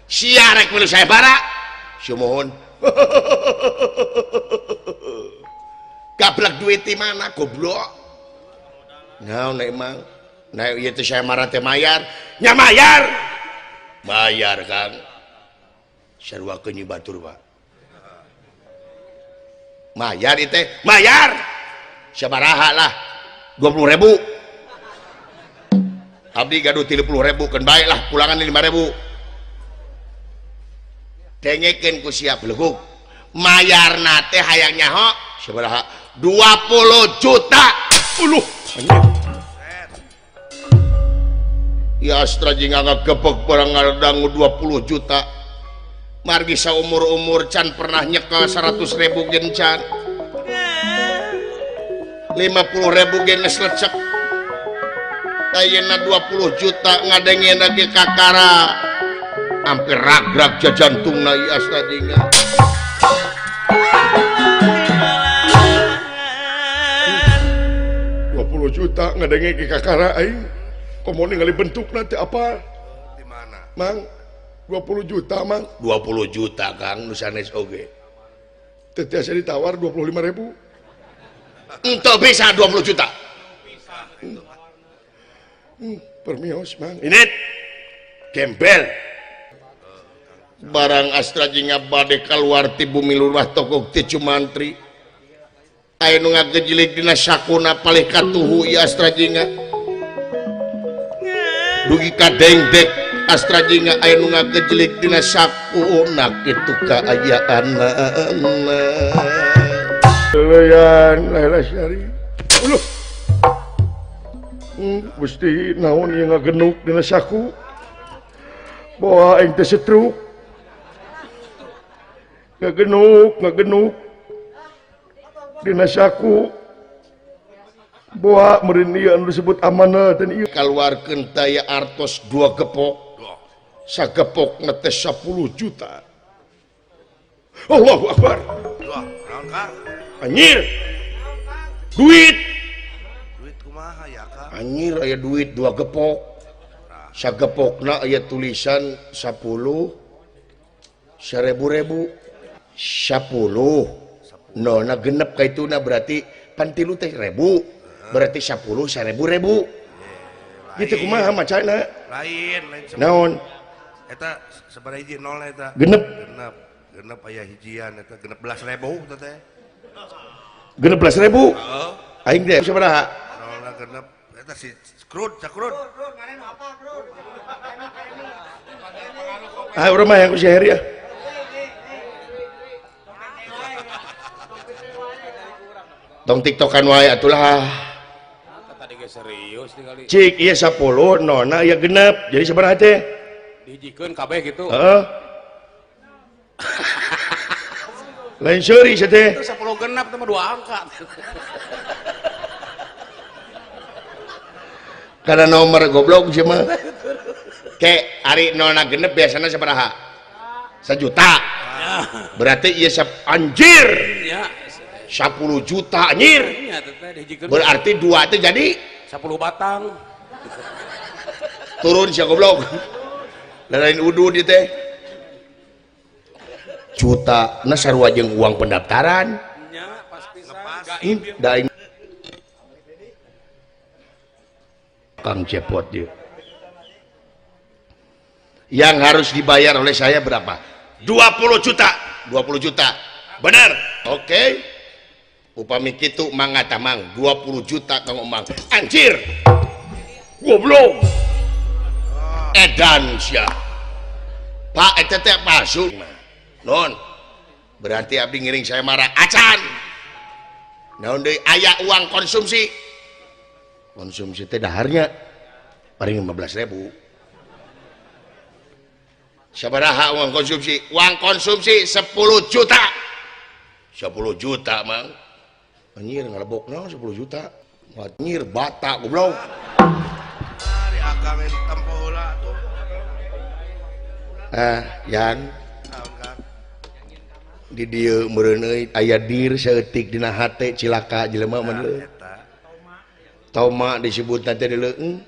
Sia rek milu saembara. Sumuhun. Gablek duit di mana goblok? Naon emang? Nah ieu teh saemara teh mayar. Nya mayar. Bayar Kang. Sarua keun batur Pak. Mayar ieu teh, mayar. Sabaraha lah? 20.000. Abdi gaduh 30.000 keun bae lah pulangan 5.000. Dengekeun ku sia belegug. Mayarna teh hayang nyaho sabaraha? 20 juta.
Uluh.
Ya Astra jeung ngagepek barang ngadangu 20 juta. Margi saumur-umur can pernah nyekel 100.000 gen can. 50.000 gen geus lecek. Ayeuna 20 juta ngadengena ge kakara. Hampir ragrag jajantungna ieu Astra jeung.
20 juta ngadenge ge kakara aing. Komo ningali bentukna teh apa?
Di mana?
Mang, 20 juta Mang.
20 juta Kang nu sanes oge.
Teu tiasa ditawar 25.000.
Enteu bisa 20 juta.
Permios Mang.
Ini gembel. Barang Astra Jingga bade kaluar ti bumi lurah tokok ti Cumantri. Aya nu ngagejilig dina sakuna palih katuhu ieu Astra Jingga. Dugi ka dengdek Astra Jingga aya nu ngagejilig dina sakuna kitu kaayaanna.
Leuyan Laila Syari. Uluh. Gusti naon ieu ngagenuk dina saku. Bawa aing teh setruk. Ngagenuk dina saku. Boa meureun ieu anu disebut amanah teh ieu.
Kaluarkeun daya artos 2 gepok. Sagepok teh 10 juta.
Allahu Akbar. Anjir. Duit.
Duit kumaha ya, Kang?
Anjir aya duit 2 gepok. Sagepokna aya tulisan 10 seribu-ribu 10 nolna genep ka ituna berarti pan tilu teh ribu berarti 10 seribu-ribu.
Gitu kumaha macana?
Lain
naon?
Eta sabaraha hiji nolna eta?
Genep.
Genep. Genep aya hijian eta 16.000 eta teh.
16.000?
Heeh.
Aing teh sabaraha?
Nolna genep eta si Krud, cakrud.
Ah, urang mah yang ku si Heri ah.
Tong tiktokan wae atulah.
Tadi ge serius ningali.
Cik ieu 10 nolna ieu genep. Jadi sabaraha teh?
Dihijikeun kabeh kitu.
Heeh. Lain seuri sia teh.
Itu 10 genep teh mah 2 angka.
Karena nomor goblok sih mah. Ke ari nolna genep biasana sabaraha? 1 juta. Berarti ieu anjir. 10 juta anjir. Berarti 2 teh jadi
10 batang.
Turun sia goblok. Lain udud ieu teh. Juta na sarua jeung uang pendaftaran.
Nya pasti
da aing Kang Cepot dia. Yang harus dibayar oleh saya berapa? 20 juta. 20 juta. Benar. Oke. Okay. Upami kitu mangga tamang 20 juta Kang Omang. Anjir. Goblok. Edan sia. Pak eta teh palsu. Non. Berarti abdi ngiring saya marah. Acan. Naon deui aya uang konsumsi. Konsumsi teh daharnya paling 15.000. Sabaraha uang konsumsi? Uang konsumsi 10 juta. 10 juta, Mang. Anjir ngalebok naon 10 juta. Anjir bata goblok.
Ari akang tempo heula atuh.
Ah, Yan. Di dieu meureun euy aya dir saeutik dina hate cilaka jelema mah deui. Toma disebut teh deuleuh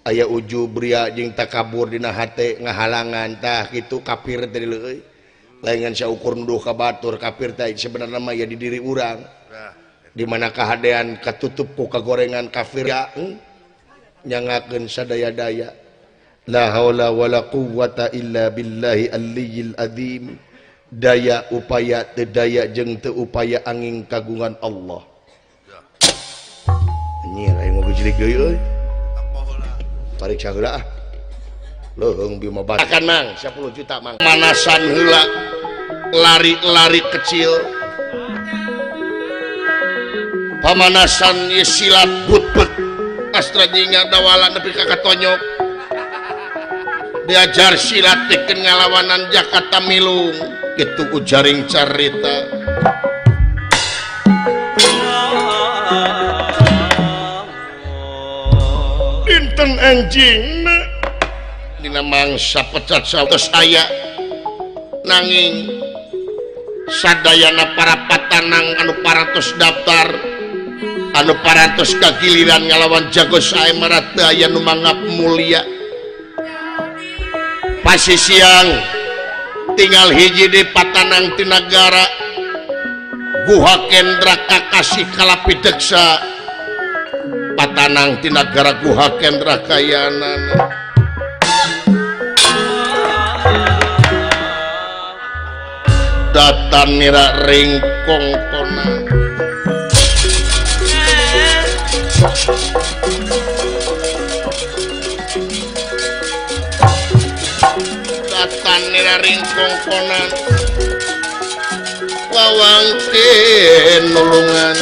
aya ujub ria jeung takabur dina hate ngahalangan tah kitu kafir teh deuleuh euy. Laingan saukur nuduh ka batur kafir teh sebenarna mah ya di diri urang. Di mana kahadean katutup ku kagorengan kafir ya nyangakeun sadaya-daya. La haula wala quwwata illa billahi aliyil azim. Daya upaya teu daya jeung teu upaya angin kagungan Allah. Anjir aing mau gejilik deui euy. Pariksa heula ah. Leuheung bima bata. Akan Mang 10 juta Mang. Manasan heula lari-lari kecil. Pamanasan ieu silat butbet. Astra Jingga dawala nepi ka katonyok. Diajar silat tikeun ngalawanan Jakarta Milung. Kitu ujaring carita.
Dinten anjing
dina mangsa pecat satos aya nanging sadayana para patanang anu parantos daftar anu parantos kagiliran ngalawan jago sae teu aya nu mangap mulia. Pasi siang tinggal hiji di patanang ti nagara Guha Kendra Kakasih Kalapideksa patanang ti nagara Guha Kendra Kayanana. Datan nira ringkong kona. Datan nira ringkong kona. Wawangkin nulungan.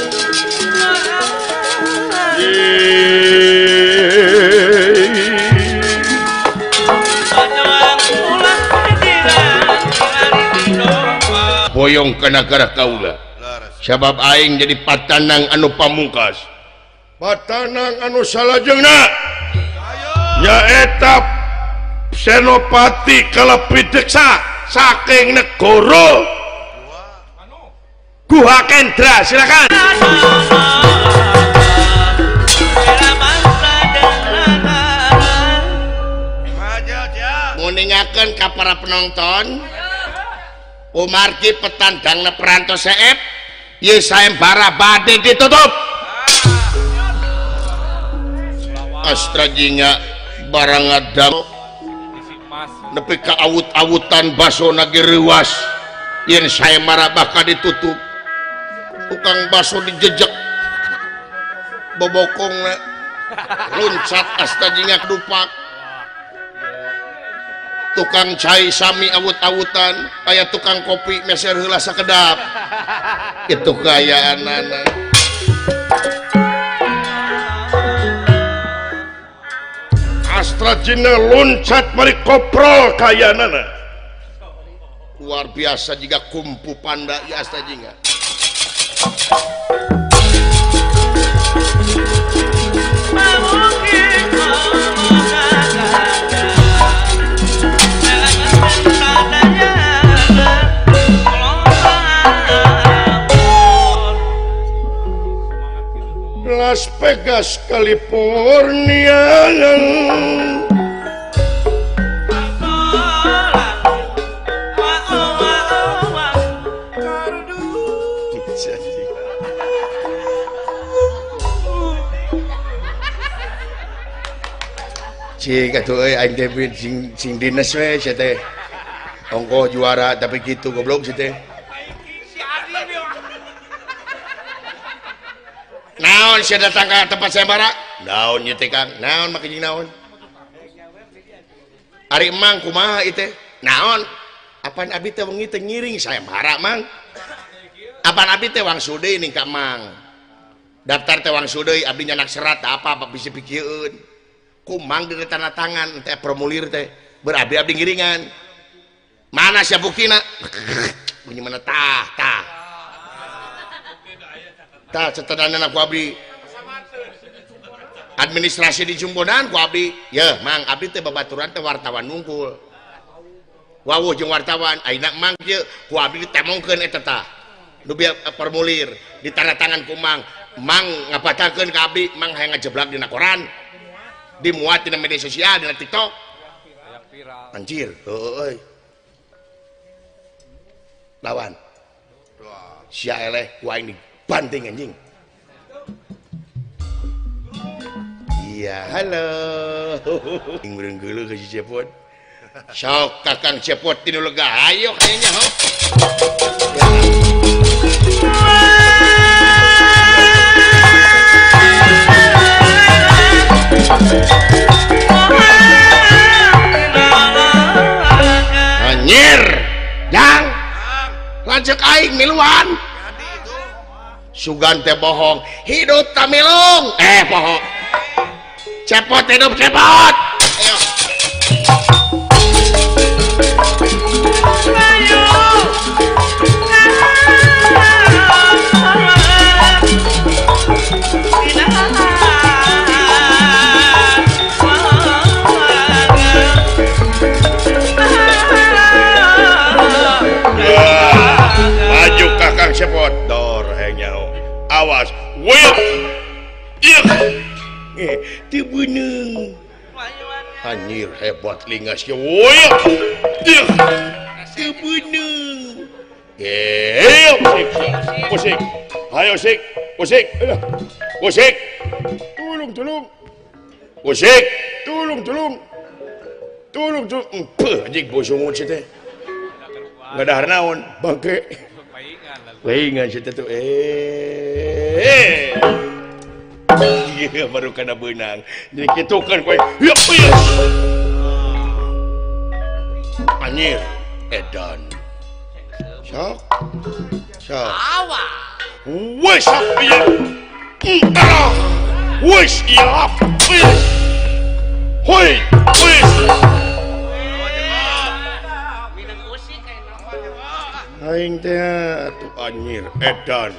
Boyong ka nagara kaula. Sabab aing jadi patanang anu pamungkas.
Patanang anu salajengna nyaeta Senopati Kalapideksa saking negara Guha Kendra. Silakan.
Nguningakeun ka para penonton, umargi petandangna perantos seep, ieu sayembara bade ditutup. Astra Jingga barang ngadam nepi ka awut-awutan basona ge reuas, yen sayembara bakal ditutup. Tukang baso dijejek bobokongna loncat Astra Jingga dupak. Tukang cai sami awut-awutan aya tukang kopi meser heula sakedap. Itu kayaanana.
Astra Jingga loncat mari koprol kayaanana.
Luar biasa jika kumpu panda ya Astra Jingga.
Las Vegas, California.
Cik atuh euy aing teh sing dinas we sia teh. Ongkoh juara tapi kitu goblok sia teh. Naon sia datang ka tempat sayembara? Naon ieu teh Kang? Naon make jeung naon? Ari emang kumaha ieu teh? Naon? Apan abi teh wengi teh ngiring sayembara mang? Apan abi teh wangsul deui ning ka mang? Daftar teh wangsul deui abdi nyanak serat apa apa bisi pikieun. Kumang di tanda tangan teh formulir teh berabi abdi ngiringan. Mana sia buktina? Bunyi mana tah tah. Tah cetedanana ku abdi. Administrasi di Jumbonan ku abdi. Yeuh mang abdi teh babaturan teh wartawan nungkul. Wawuh jeung wartawan ayeuna mang kieu ku abdi ditemongkeun eta tah. Nu bieu formulir ditanda tangan ku mang. Mang ngabatalkeun ka abdi, mang hayang ngajeblak dina koran. Dimuat dina media sosial, dina TikTok. Anjir, heueuh euy. Lawan. Sia eleh ku aing dibanting anjing. Iya, halo. Ing meureun geuleuh ka si Cepot. Sok Kakang Cepot tinu lega hayo kayaknya ho. Anjir, jang lanceuk aing miluan. Sugan teh bohong, hidup tamilung. Bohong. Cepot hidup cepot. Ayo.
Maju Kakang Cepot, dor hayang nyaho. Awas, wih.
Teu beunang. Anjir hebat lingas ge.
Wih.
Teu beunang.
Musik. Ayo sik, musik. Musik. Tulung, tulung. Musik, tulung, tulung. Tulung, tulung.
Empeuh anjing bosongun si teh. Ngadahar naon? Bangke. Paingan si teh eh. Iya baru kana beunang. Jadi kitu kan kowe. Yeuh yeuh. Anjir edan. Sok. Sok.
Awa.
Wes ieu. Wes ieu. Hoi, wes. Aing teh atuh anjir edan.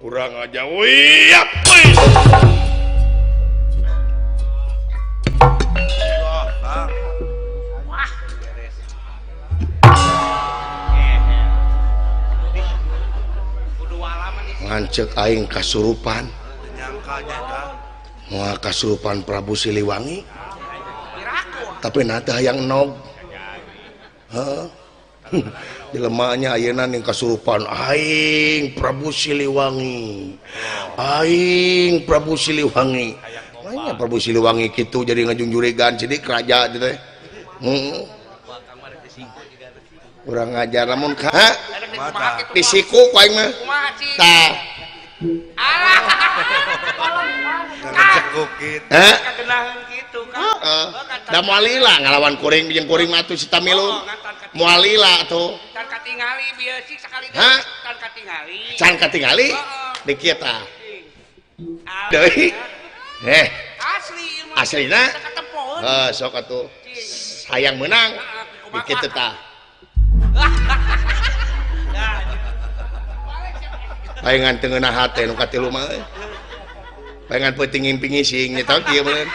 Kurang aja wiap wis.
Wah, beres.
Ngancek aing kasurupan. Moal kasurupan Prabu Siliwangi. Tapi nada hayang nog. Heeh. Dilemahnya ayeuna ning kasurupan aing Prabu Siliwangi. Aing Prabu Siliwangi. Makanya Prabu Siliwangi kitu jadi ngajungjurigan sidik raja teh. Heeh. Urang ngajar lamun ka disiku ku aing mah. Tah.
Alah.
Heh? Heeh. Da moal lila ngalawan kuring jeung kuring mah atuh si Tamilu. Moal lila atuh.
Can katingali bieu sih sakali deui. Can katingali.
Can katingali? Di kieu tah. Deui. Eh.
Asli ieu mah.
Aslina? Heuh, sok atuh. Hayang meunang. Di kitu tah. Paengan teu ngeunah hate nu katilu mah euy. Paengan peuting ngimpi ngising nya tah kieu meureun.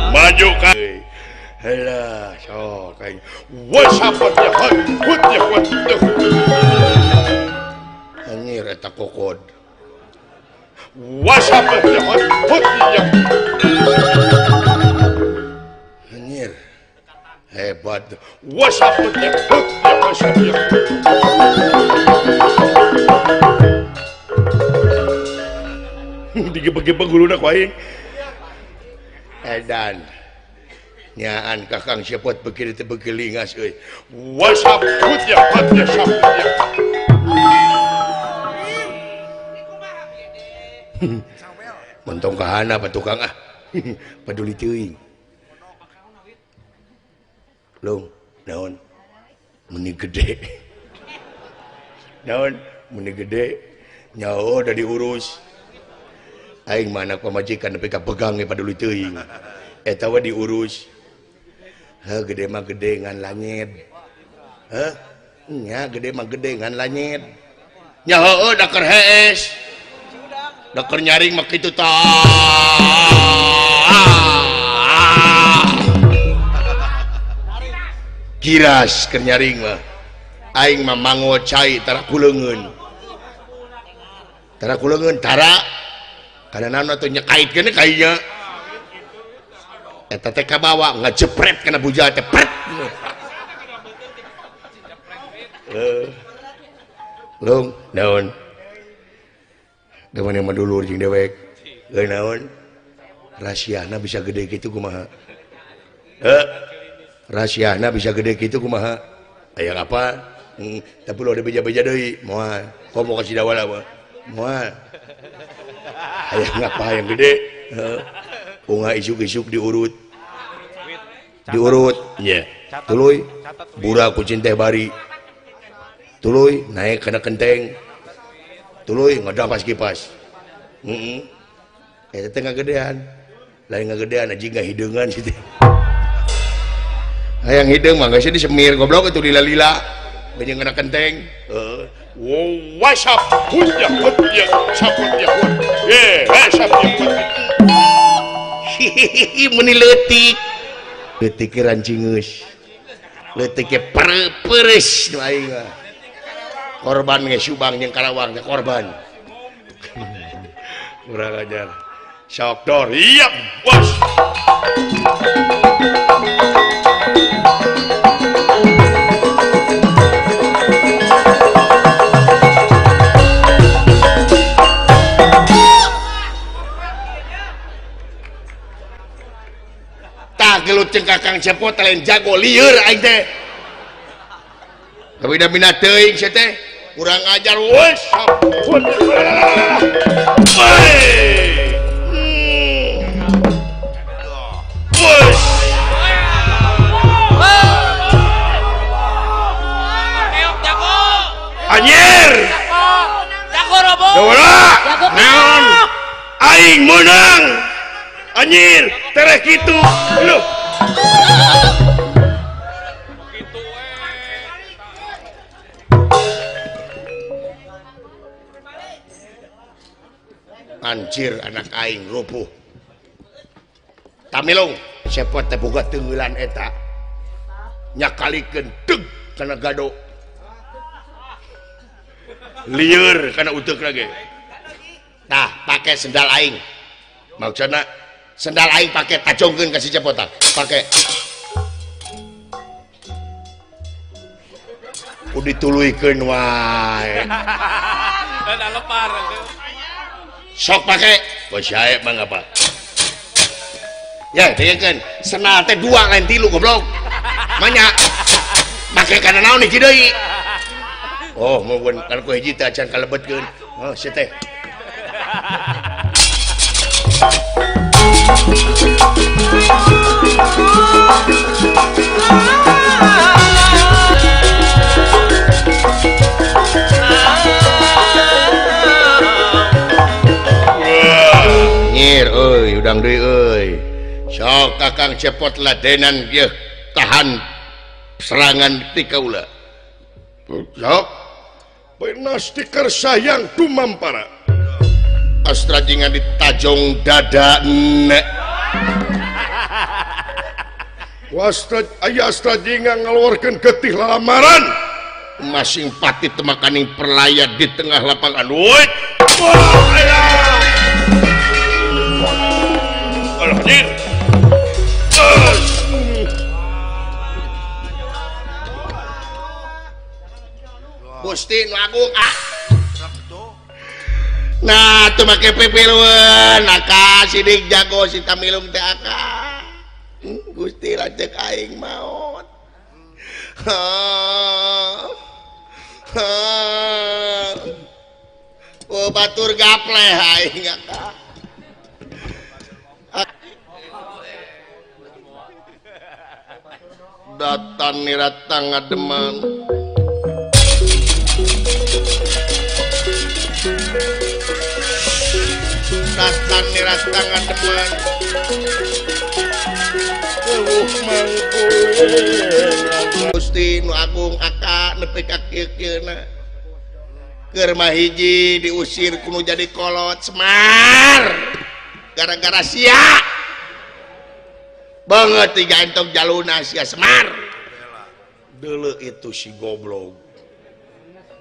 Maju ka.
Helah, sok aing. Anjir eta kokod. Anjir. Hebat. Digebeg-gebeg guluna ku aing. Edan. Nyaan kakang sepot bekir teu begelingas euy. Mentong kahana patukang ah. Peduli teuing. Lung, naon? Meni gede. Naon? Meni gede. Nyaho da diurus. Aing mah anak pamajikan nepi ka pegang ge paduli teuing. Eta we diurus. Heuh gede mah gede ngan langit. Heuh? Nya gede mah gede ngan langit. Nya heueuh da keur hees. Da keur nyaring mah kitu tah. Kiras keur nyaring mah. Aing mah mangol cai tara kuleungeun. Tara kuleungeun tara. Kana naon atuh nyekaitkeun kainya. Eta teh kabawa ngajepret kana bujal teh pret. Lung, naon? Da maneh mah dulur jeung dewek. Euy naon? Rahasiana bisa gede kitu kumaha? Heuh. Rahasiana bisa gede kitu kumaha? Aya apa? Tapi lo ada beja-beja deui, moal. Komo ka Cidawala mah. Moal. Hayang ngapa hayang gede? Heuh. Unga isuk-isuk diurut. Diurut, nya. Tuluy burak kucing teh bari. Tuluy naik kana kenteng. Tuluy ngadapas kipas. Heeh. Eta teh ngagedean. Lain ngagedean anjing ngahideungan situ. Hayang hideung mah geus disemir goblok itu lila-lila. Banyak ngena kenteng. Heeh.
What's up?
Hihihi meni leutik. Leutik rancingeus. Leutik ge pereus nu aing mah. Korban ge Subang jeung Karawang teh korban. Kurang ajar. Sok dor. Iya, bos. Tah gelut jeung Kakang Cepot lain jago lieur aing teh. Kabina-bina teuing sia teh. Kurang ajar wes. Anjir.
Jago robo.
Naon? Aing menang. Anjir, tereh kitu. Loh. Anjir anak aing rubuh. Tamilung Cepot teh boga teungeulan eta. Nyakalikeun deg kana gado. Lieur kana uteuk lagi. Tah, pake sendal aing. Maksudna sendal aing pake tajongkeun ka si Cepot tah. Pake. Ku dituluykeun wae.
Da lepar.
Sok pake. Bos sae mah apa? Ya, dengekeun. Sendal teh dua lain tilu goblok. Manya. Make kana naon hiji deui? Oh, mun kan ku hiji teh acan kalebetkeun. Oh, sia teh. Nyir euy, udang deui euy. Sok Kakang Cepot ladenan ieu tahan serangan ti kaula.
Sok beuna stiker sayang dumampara.
Astra jingan ditajong dada nek.
Wastra aya Astra jinga ngaluarkeun getih lalamaran.
Masing pati temakaning perlaya di tengah lapangan. Woi.
Anjir.
Gusti nu agung ah. Nah, teu make pipilueun, aka sidik jago si Tamilung teh aka. Gusti lanceuk aing maot. Oh, batur gapleh aing aka. Datan niratang ngademan. Datan niratang ngademan. Eueuh mangkueun. Gusti nu agung aka nepi ka kieu-kieuna. Keur mah hiji diusir kudu jadi kolot Semar. Gara-gara sia. Banget tiga entong jaluna sia Semar. Deuleu itu si goblok.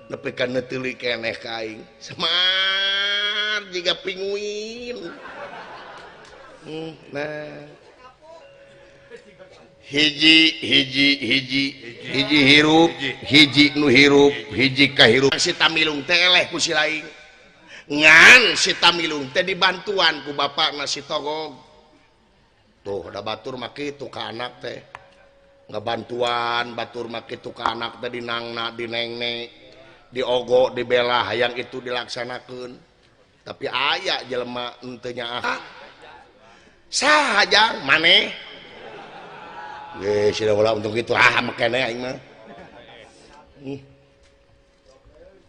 Nepi ka neuteuli keneh ka aing. Semar jiga pinguin. Nah. Hiji hiji hiji hiji hirup, hiji nu hirup, hiji kahirup. Si Tamilung teh eleh ku si laing. Ngan si Tamilung teh dibantuan ku bapakna si Togog. Tuh, da batur mah kitu ka anak teh. Ngabantuan batur mah kitu ka anak teh dinangna, dinengne, diogo, dibela hayang itu dilaksanakeun. Tapi aya jelema henteu nyaah. Saha jang maneh? Ge sida ulah untung kitu ah makene aing mah.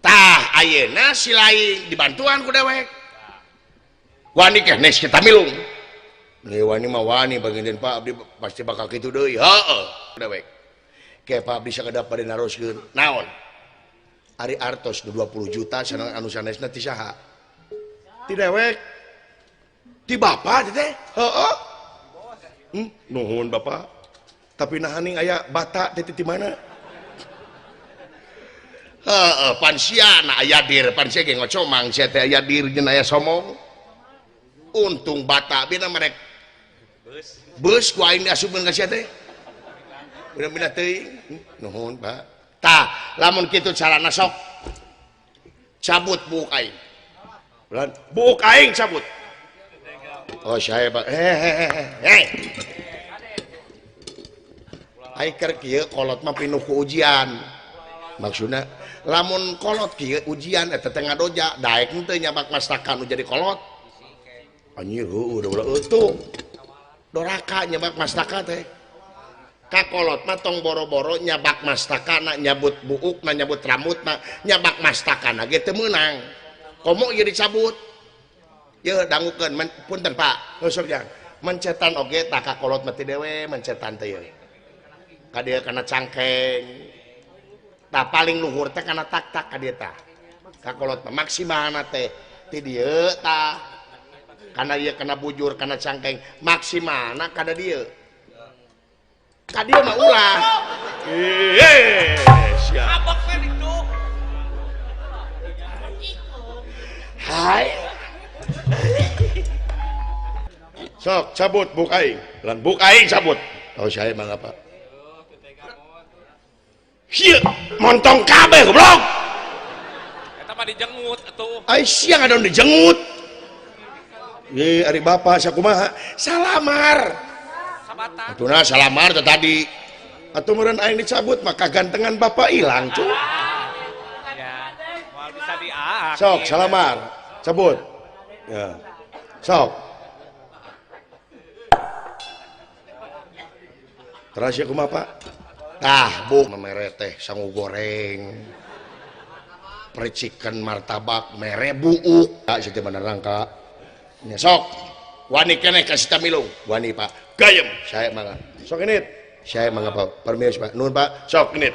Tah ayeuna si lain dibantuan ku dewek. Wani keneh si Tamilung. Nih wani mah wani baginten Pak abdi pasti bakal kitu deui. Heeh, dewek. Ke Pak abdi sakedap bade naroskeun. Naon? Ari artos 20 juta sanang anu sanesna ti saha? Ti dewek. Ti bapak teh? Heeh. Nuhun bapak. Tapi nahaning aya bata teh ti mana? Heeh, pan sia na aya dir, pan sia ge ngocomang sia teh aya dir jeung aya somong. Untung bata bina merek. Beus ku aing diasupkeun ka sia teh. Bina-bina teuing. Nuhun, Pak. Tah, lamun kitu carana sok cabut buuk aing.
Bulan buuk aing cabut.
Oh, saya Pak. Heh. Aing keur kieu kolot mah pinuh ku ujian. Maksudna lamun kolot kieu ujian eta teh ngadoja, daek henteu nyabak mastaka nu jadi kolot. Anjir heueuh da ulah eutuh. Doraka nyabak mastaka teh. Ka kolot mah tong boro-boro nyabak mastakana, nyabut buukna, nyabut rambutna, nyabak mastakana ge teu meunang. Komo ieu dicabut. Yeuh dangukeun punten Pak. Heuh sok jang. Mencetan oge tah ka kolot mah teh dewe mencetan teh ieu. Ka dieu kana cangkeng. Tah paling luhur teh kana tak-tak ka dieu tah. Ka kolot mah maksimalna teh ti dieu tah. Kana ieu kana bujur kana cangkeng maksimalna kana dieu. Ka dieu mah ulah.
Siap.
Abok kan itu.
Hai.
Sok cabut buuk aing. Lan buuk aing cabut.
Oh saya mah apa?
Hieu
montong kabeh goblok.
Eta mah dijengut atuh.
Ai sia ngadon dijengut. Ye ari bapa sakumaha? Salamar.
Sabata.
Atuna salamar teh tadi.
Atuh meureun aing dicabut maka gantengan bapak ilang cu.
Ya, moal bisa diak.
Sok salamar, cabut. Ya. Sok. Teras ya kumaha Pak?
Tah bu mere teh sangu goreng. Percikan martabak mere buuk. Tak sia teh bener rangka. Nya sok. Wani keneh ka si Tamilung. Wani Pak.
Gayem.
Saya mangga.
Sok init.
Saya mangga Pak. Permios Pak. Nuhun Pak.
Sok init.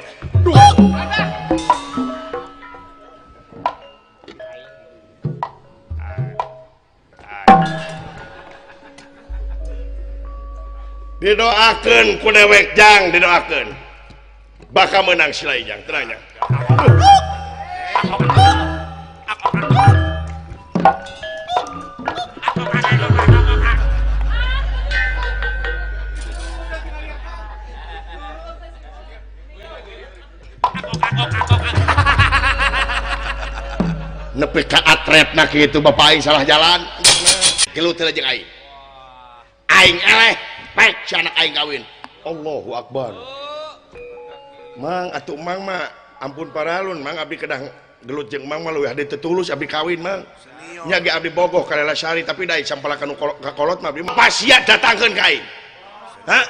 Didoakeun ku dewek jang, didoakeun. Bakal menang si Lai jang, tenang jang.
Nepi ka atretna kitu bapak aing salah jalan. Gelut teh jeung aing. Aing eleh, pek si anak aing kawin.
Allahu Akbar. Mang atuh mang mah ampun paralun mang abdi kedah gelut jeung mang mah leuwih hade teu tulus abdi kawin mang. Nya ge abdi bogoh ka Lela Sari tapi da sampalakan nu ka kolot mah abdi mah
pasiat datangkeun ka aing. Hah?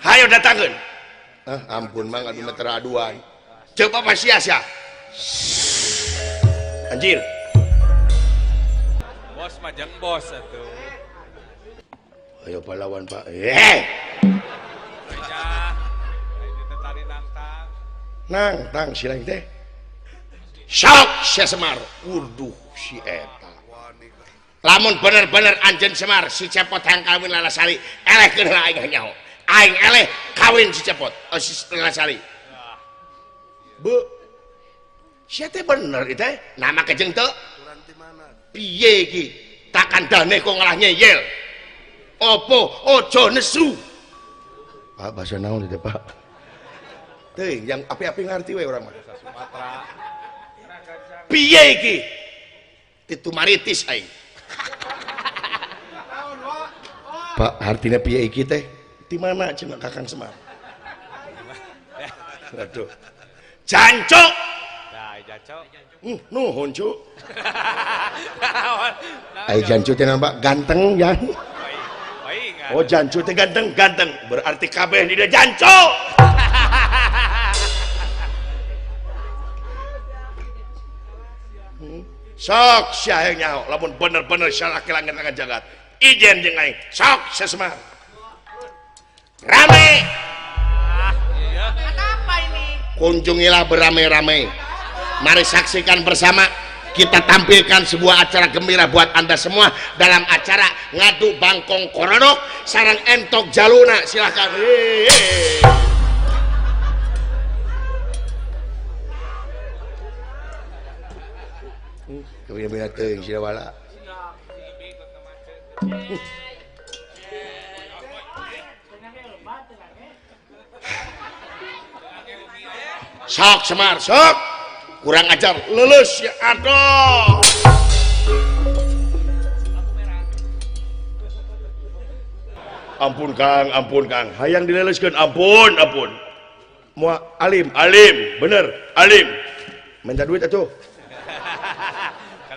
Hayo datangkeun. Ah ampun mang abdi mah teu aduan. Coba pasia sia.
Anjir.
Bos mah jeung bos atuh.
Ayo pahlawan Pak.
Nang tang si lain teh.
Sok sia Semar. Waduh si eta. Lamun bener-bener anjeun Semar si Cepot hayang kawin Lela Sari, elehkeun heula aing nyaho. Aing eleh kawin si Cepot, oh, si Lela Sari. Bu. Sia teh bener ieu teh. Nama kejeng teu. Piye iki? Takandane kok ngalah nyeyel. Apa aja nesu?
Pak bahasa naon ieu teh Pak? Teuing yang api-api ngarti we urang mah.
Sumatera.
Piye iki? Titu maritis aing.
Pak artinya piye iki teh? Di mana cenah Kakang Semar? Aduh.
Jancuk.
Nah, jancuk.
Nuhun cuk.
Ai jancuk teh nampak ganteng ya.
Oh jancuk teh ganteng, ganteng. Berarti kabeh di dieu jancuk. Sok sia hayang nyaho lamun bener-bener sia laki langit akan jagat. Ijen jeung aing. Sok sia Semar.
Rame.
Kenapa ini?
Kunjungilah beramai-ramai. Mari saksikan bersama kita tampilkan sebuah acara gembira buat Anda semua dalam acara ngadu bangkong korodok sarang entok jaluna. Silakan. Kabina-bina teuing sia wala. Sok Semar, sok. Kurang ajar, lulus ya aduh.
Ampun Kang, hayang dileuleskeun, ampun, ampun. Moal alim, alim, bener, alim. Minta duit atuh.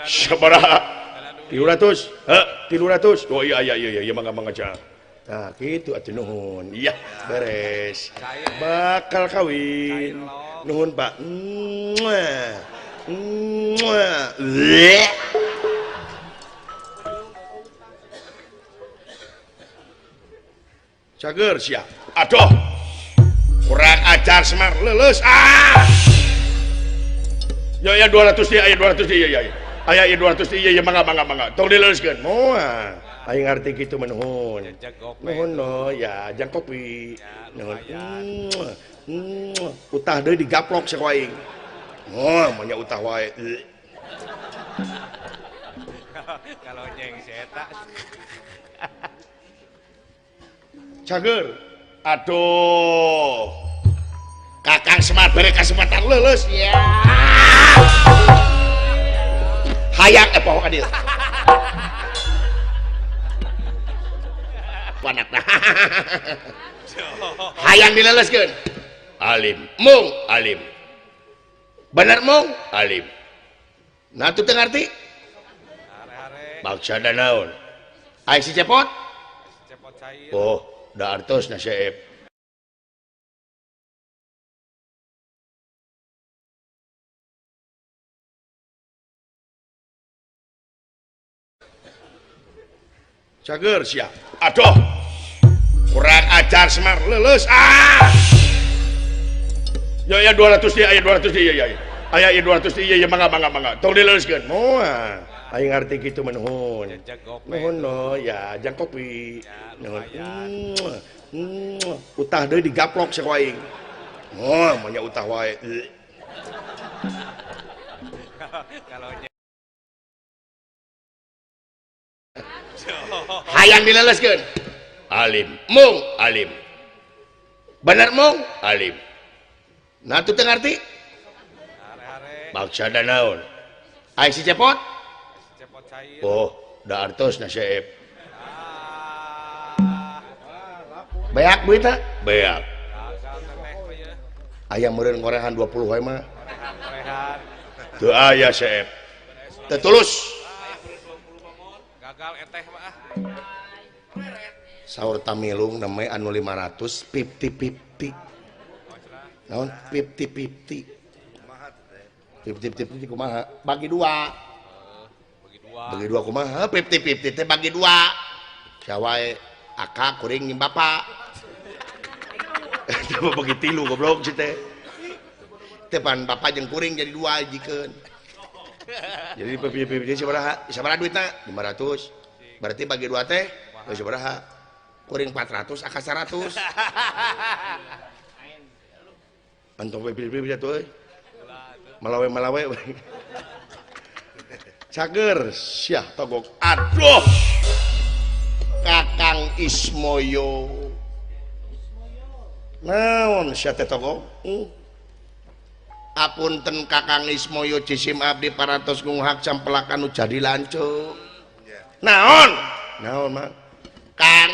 Sabaraha? 300. Heh, 300. Oh iya iya iya iya mangga mangga cah.
Nah, gitu atuh nuhun. Iya, beres. Bakal kawin. Nuhun, Pak. Muah. Muah.
Cager sia. Aduh. Kurang ajar Semar, leuleus. Ah. Ya ya 200 dia, aya 200 dia, ya ya. Aya 200 dia, ya mangga mangga mangga. Tong dileuskeun.
Moal. Aing ngarti kitu mah nuhun. Nuhun no, ya jang kopi. Nuhun. Utah deui digaplok sia ku aing. Moal mah nya utah wae.
Kalau nyeng si eta.
Cager. Aduh. Kakang Semar bere kesempatan leuleus. Ya. Hayang poho ka dieu. Panakna. Hayang dileuleskeun.
Alim,
mung,
alim.
Bener mung,
alim.
Nah tuh teu ngarti.
Maksudna naon?
Ai si Cepot?
Cepot cair.
Oh, da artos na seep.
Cager sia.
Aduh. Kurang ajar Semar, leuleus. Ah. Ya ya 200 dia, aya 200 dia, ya ya. Aya 200 dia, ya mangga mangga mangga. Tong dileuskeun.
Moal. Aing ngarti kitu mah nuhun. Nuhun no, ya jang kopi. Nuhun. Utah deui digaplok sia ku aing. Moal mah nya utah wae.
Kalau
hayang dileuleskeun.
Alim,
mung,
alim.
Bener mung,
alim.
Nah tuh teu ngarti.
Maksudna naon?
Ai si Cepot?
Cepot cair.
Oh, da artos na seep.
Beak duitna?
Beak.
Aya meureun ngorehan 20 wae mah.
Teu aya seep.
Teu tulus.
Gagal eteh mah ah.
Saur tamilung namanya anu 500 50-50. Naon 50-50. 50-50 kumaha? Bagi dua. Bagi dua kumaha? 50-50 teh bagi dua. Sia wae aka kuring jeung bapak. Coba bagi tilu goblok si teh. Teh pan bapak jeung kuring jadi dua jikeun. Jadi 50-50 sabaraha? Sabaraha duitna? 500. Berarti bagi dua teh sabaraha? Kuring 400 aka 100. Antong 50-50 atuh euy. Malawe-malawe.
Cager sia togok. Aduh.
Kakang Ismoyo. Naon sia teh togok? Apunten Kakang Ismoyo jisim abdi parantos ngunghak sampelakan nu jadi lanceuk. Naon? Naon mah? Kang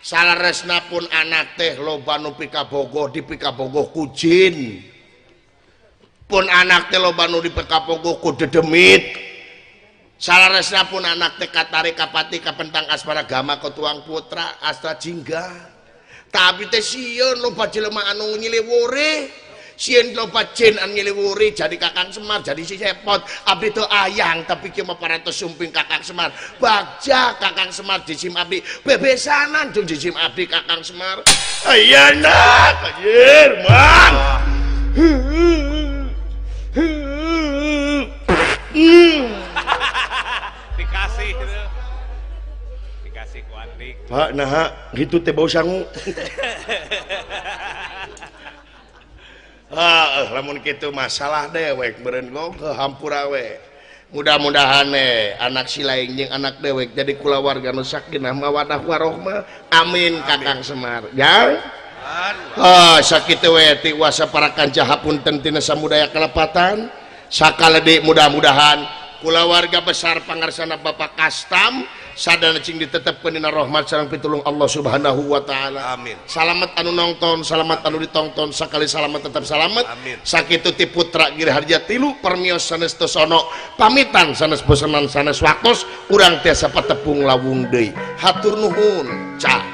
saleresna pun anak teh loba nu pikabogoh dipikabogoh ku jin. Pun anak teh loba nu dipikabogoh ku dedemit. Saleresna pun anak teh katarik kapati kapentang asmara gama ketuang putra astra jingga. Tapi teh sieun loba jelema anu nyiliwure. Sieun loba jin anu nyiliwure jadi Kakang Semar jadi si Cepot. Abdi teu ayang tapi kieu mah parantos sumping Kakang Semar. Bagja Kakang Semar jisim abdi bebesanan jeung jisim abdi Kakang Semar.
Ayeuna anjir mang.
Dikasih itu. Dikasih ku Andik.
Pak naha gitu teh bau sangu.
Ah, lamun kitu masalah dewek meureun gong ke hampura we. Mudah-mudahan anak silaing jeung anak dewek jadi kulawarga nu sakinah mawadah warohmah. Amin Kakang Semar. Ya. Ah sakitu we ti wasa para kanca hapunten tina samudaya kalepatan. Sakaledik mudah-mudahan kulawarga besar pangarsana Bapak Kastam sadana cing ditetepkeun dina rahmat sareng pitulung Allah Subhanahu wa taala.
Amin.
Salamet anu nongton, salamet anu ditongton, sakali salamet tetap salamet.
Amin.
Sakitu ti putra Giri Harja tilu permios sanes tosono pamitan sanes bosenan sanes waktos urang tiasa patepung lawung deui. Hatur nuhun. Cah.